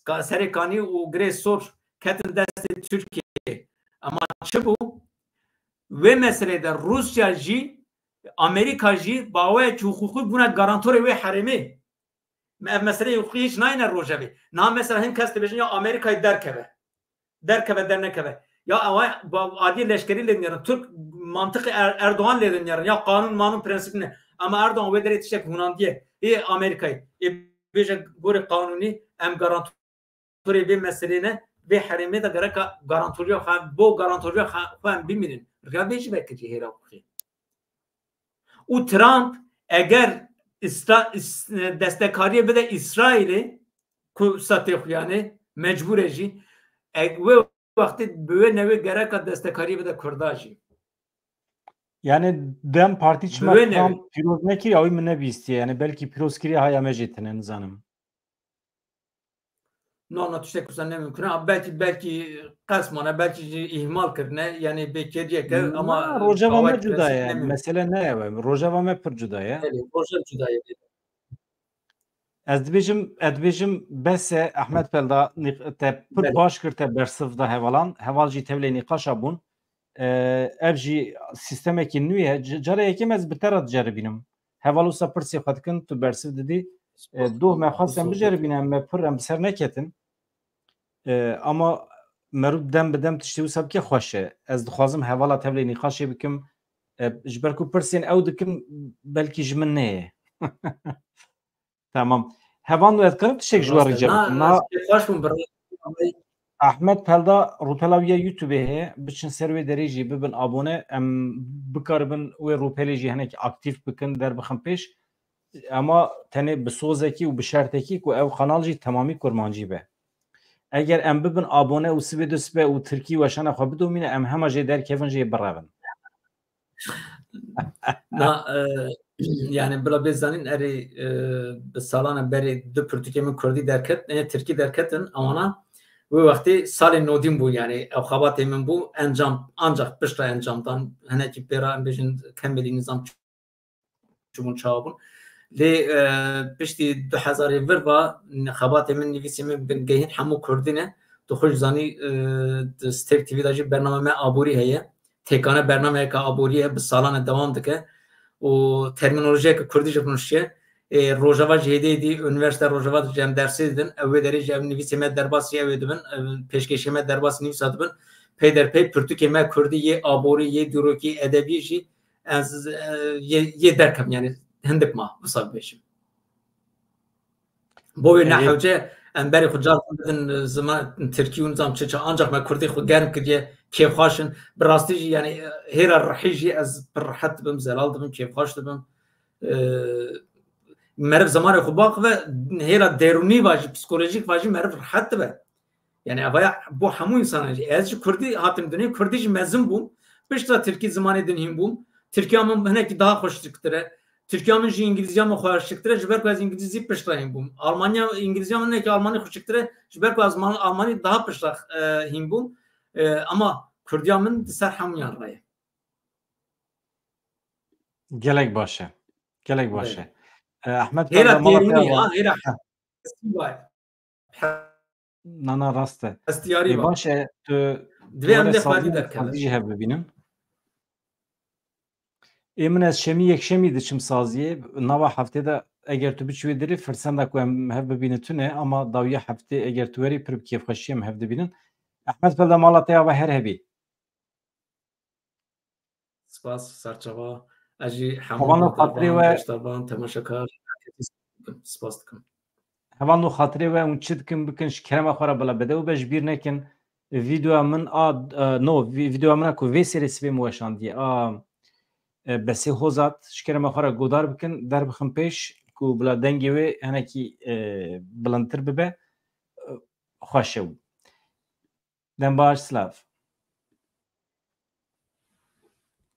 ka-, serê kanî û girê sor ketin destê Tirkiyeyê. Ama çi bû? Wê meselê de Rûsya jî, Amerîka jî bi awayekî hiqûqî bûne garantorê wê herêmê. Me ev meseleyê hiqûqî hiç nayêne rojevê. Niha mesela hin kes dibêjin ya Amerîkayê derkeve. Derkeve, dernekeve. Ya ewa adî leşkerî lê dinêrin. Türk mantiqê Er- Erdoğan lê dinêrin. Ya qanûn manûn prensîp ne. Ama Erdoğan wê derê tiştek hûnandiye. Ê Amerîkayê. Ê bêje gorê qanûnî em garantorê vê meselê ne. Vê herêmê de gereka garantoriya xwe, bo garantoriya xwe em bimînin. Riya vê jî vekirî hêra xwe. Û Trump eger Îsra- Îs- destekariyê bide Îsraîlê, ku satê xwe yani mecbûr e jî, e, wê wextê bi wê newê gereka destekariyê bide Kurda jî. Yani dem partî çima Trump pîroz nekiriye, ew min nebîstiye. Yani belkî pîroz kiriye, haya me jê tine nizanim. No, no, tiştek wisa ne mimkun e. Belkî, belkî qesmane, belkî jî îhmal kirine, yani bêkêriyeke, ama rojava me cuda ye. Mesele ne ye. Rojava me pir cuda ye. Belê, rojava cuda ye. Ez dibêjim, ez dibêjim bes e, Ehmed Pelda, te pir baş kir, te bersiv da hevalan. Heval jî tevlê nîqaşa bûn. Ev jî sîstemekî nû ye. Cara yekem ez bi te re diceribînim. Heval wisa pirsê xwe dikin, tu bersiv didî. Doh me xwest em biceribîne, em me pir em bi ser neketin. Ama merû dem bi dem tiştê wisa bike xweş e. Ez dixwazim hevala tevlê nîqaşê bikim. Ji ber ku pirsên ew dikin, belkî ji min neyê. Tamam. Heval, ez karim tiştek ji we rica bikim? Na, ez pêxweş bûm, birê. Ahmet Pelda, rûpela wî ya YouTube heye, biçin ser wê derê jî bibin abone, em bikaribin wê rûpelê jî hinek aktîf bikin, derbixin pêş. Ema tenê bi sozekî û bi şertekî ku ew kanal jî temamî kurmancî be. Eger em bibin abone û sibê du sibe û tirkî weşana xwe bidomîne, em hema jê derkevin, jê birevin. Na, e, yani bila bê zanîn, erê, e, bi salana berê du pirtûkê min kurdî derket, e, tirkî derketin, ewana wê wextê salê nodîn bû, yani ew xebatê min bû, encam, ancak piştre encam dan, hinekî pê re em bêjin kemelî nizam çûbûn, çawa bûn. Lê, e, piştî du hezarê vir va xebatê min, nivîsê min bingehîn hemû kurdî ne. Tu xwe jî zanî, e, di Stêrk T V de jî bername me aborî heye. Têkane bernameyeke aborî ye, bi salan e dewam dike. Û termînolojiyeke kurdî jî rûniştiye. Ê, Rojava jî hêdî hêdî, Unîversîteya Rojava de jî em dersê didin. Ew wê derê jî ev nivîsê me derbasî ew ê dibin. Ev pêşkêşê me derbasî nivîsa dibin. Peyderpey pirtûkê me kurdî yê aborî, yê dîrokî, edebî jî ez, e, yê, yê derkem, yani hindik ma wisa bibêjim. Bo wê ne hewce em berê xwe car bidin, e, ziman tirkî û nizam çi çi, ancak me kurdî xwe germ kiriye, kêfxweş in. Bi rastî jî, yani, e, hêra rihî jî ez pir rehet dibim, zelal dibim, kêfxweş dibim. E, meriv zimanê xwe baxive, hêra derûnî va jî, psikolojîk va jî meriv rehet dibe. Yani evaya bo hemû insanan jî. Ez ji kurdî hatim dunê, kurdî jî mezin bûm. Piştre tirkî zimanê din hîn bûm. Tirkiya min hinekî daha xweşiktir e. Tirkiya min jî îngilîziya min xweşiktir e, ji ber ku ez îngilîzî piştre hîn bûm. Almanya, îngilîziya min hinekî almanî xweşiktir e, ji ber ku ez mal-, almanî daha piştre, e, hîn bûm. E, ama kurdiya min di ser hemûyan re ye. Gelek baş e. Gelek baş e. E, Ehmed Hêra Kaya, mala te derûnî ava. Ha, hêra Heh. Hestî var. He-, Na, na, rast e. Hestiyarî Ê, var. Baş e, tu, Divê tu em were lê xwedî sazî, derkevin. Sazî jî hev bibînin. Ê, min ez şemî, yekşemî diçim saziyê. Nava heftê de eger tu biçî wê derê, firsenda ku em hev bibînin tune, ama dawiya heftê eger tu werî, pir bi kêfxweşî em hev dibînin. Ehmed Pelda, mala te ava her hebî. Spas, serçava. Ez jî hemû Hevalno, xatirê we, beşdarvan, temaşekar, herkesî spas dikim. Hevalno, xatirê we, hûn çi dikin bikin, ji kerema xwe re bila bedew be, ji bîr nekin. Vîdeoya min a, e, no, vî-, vîdeoya min a ku vê serê sibê min weşandiye, a, e, Besê Hozat, ji kerema xwe re godar bikin, derbixin pêş, ku bila dengê wê hinekî, e, bilindtir bibe. E, xweş e. Dem baş, silav.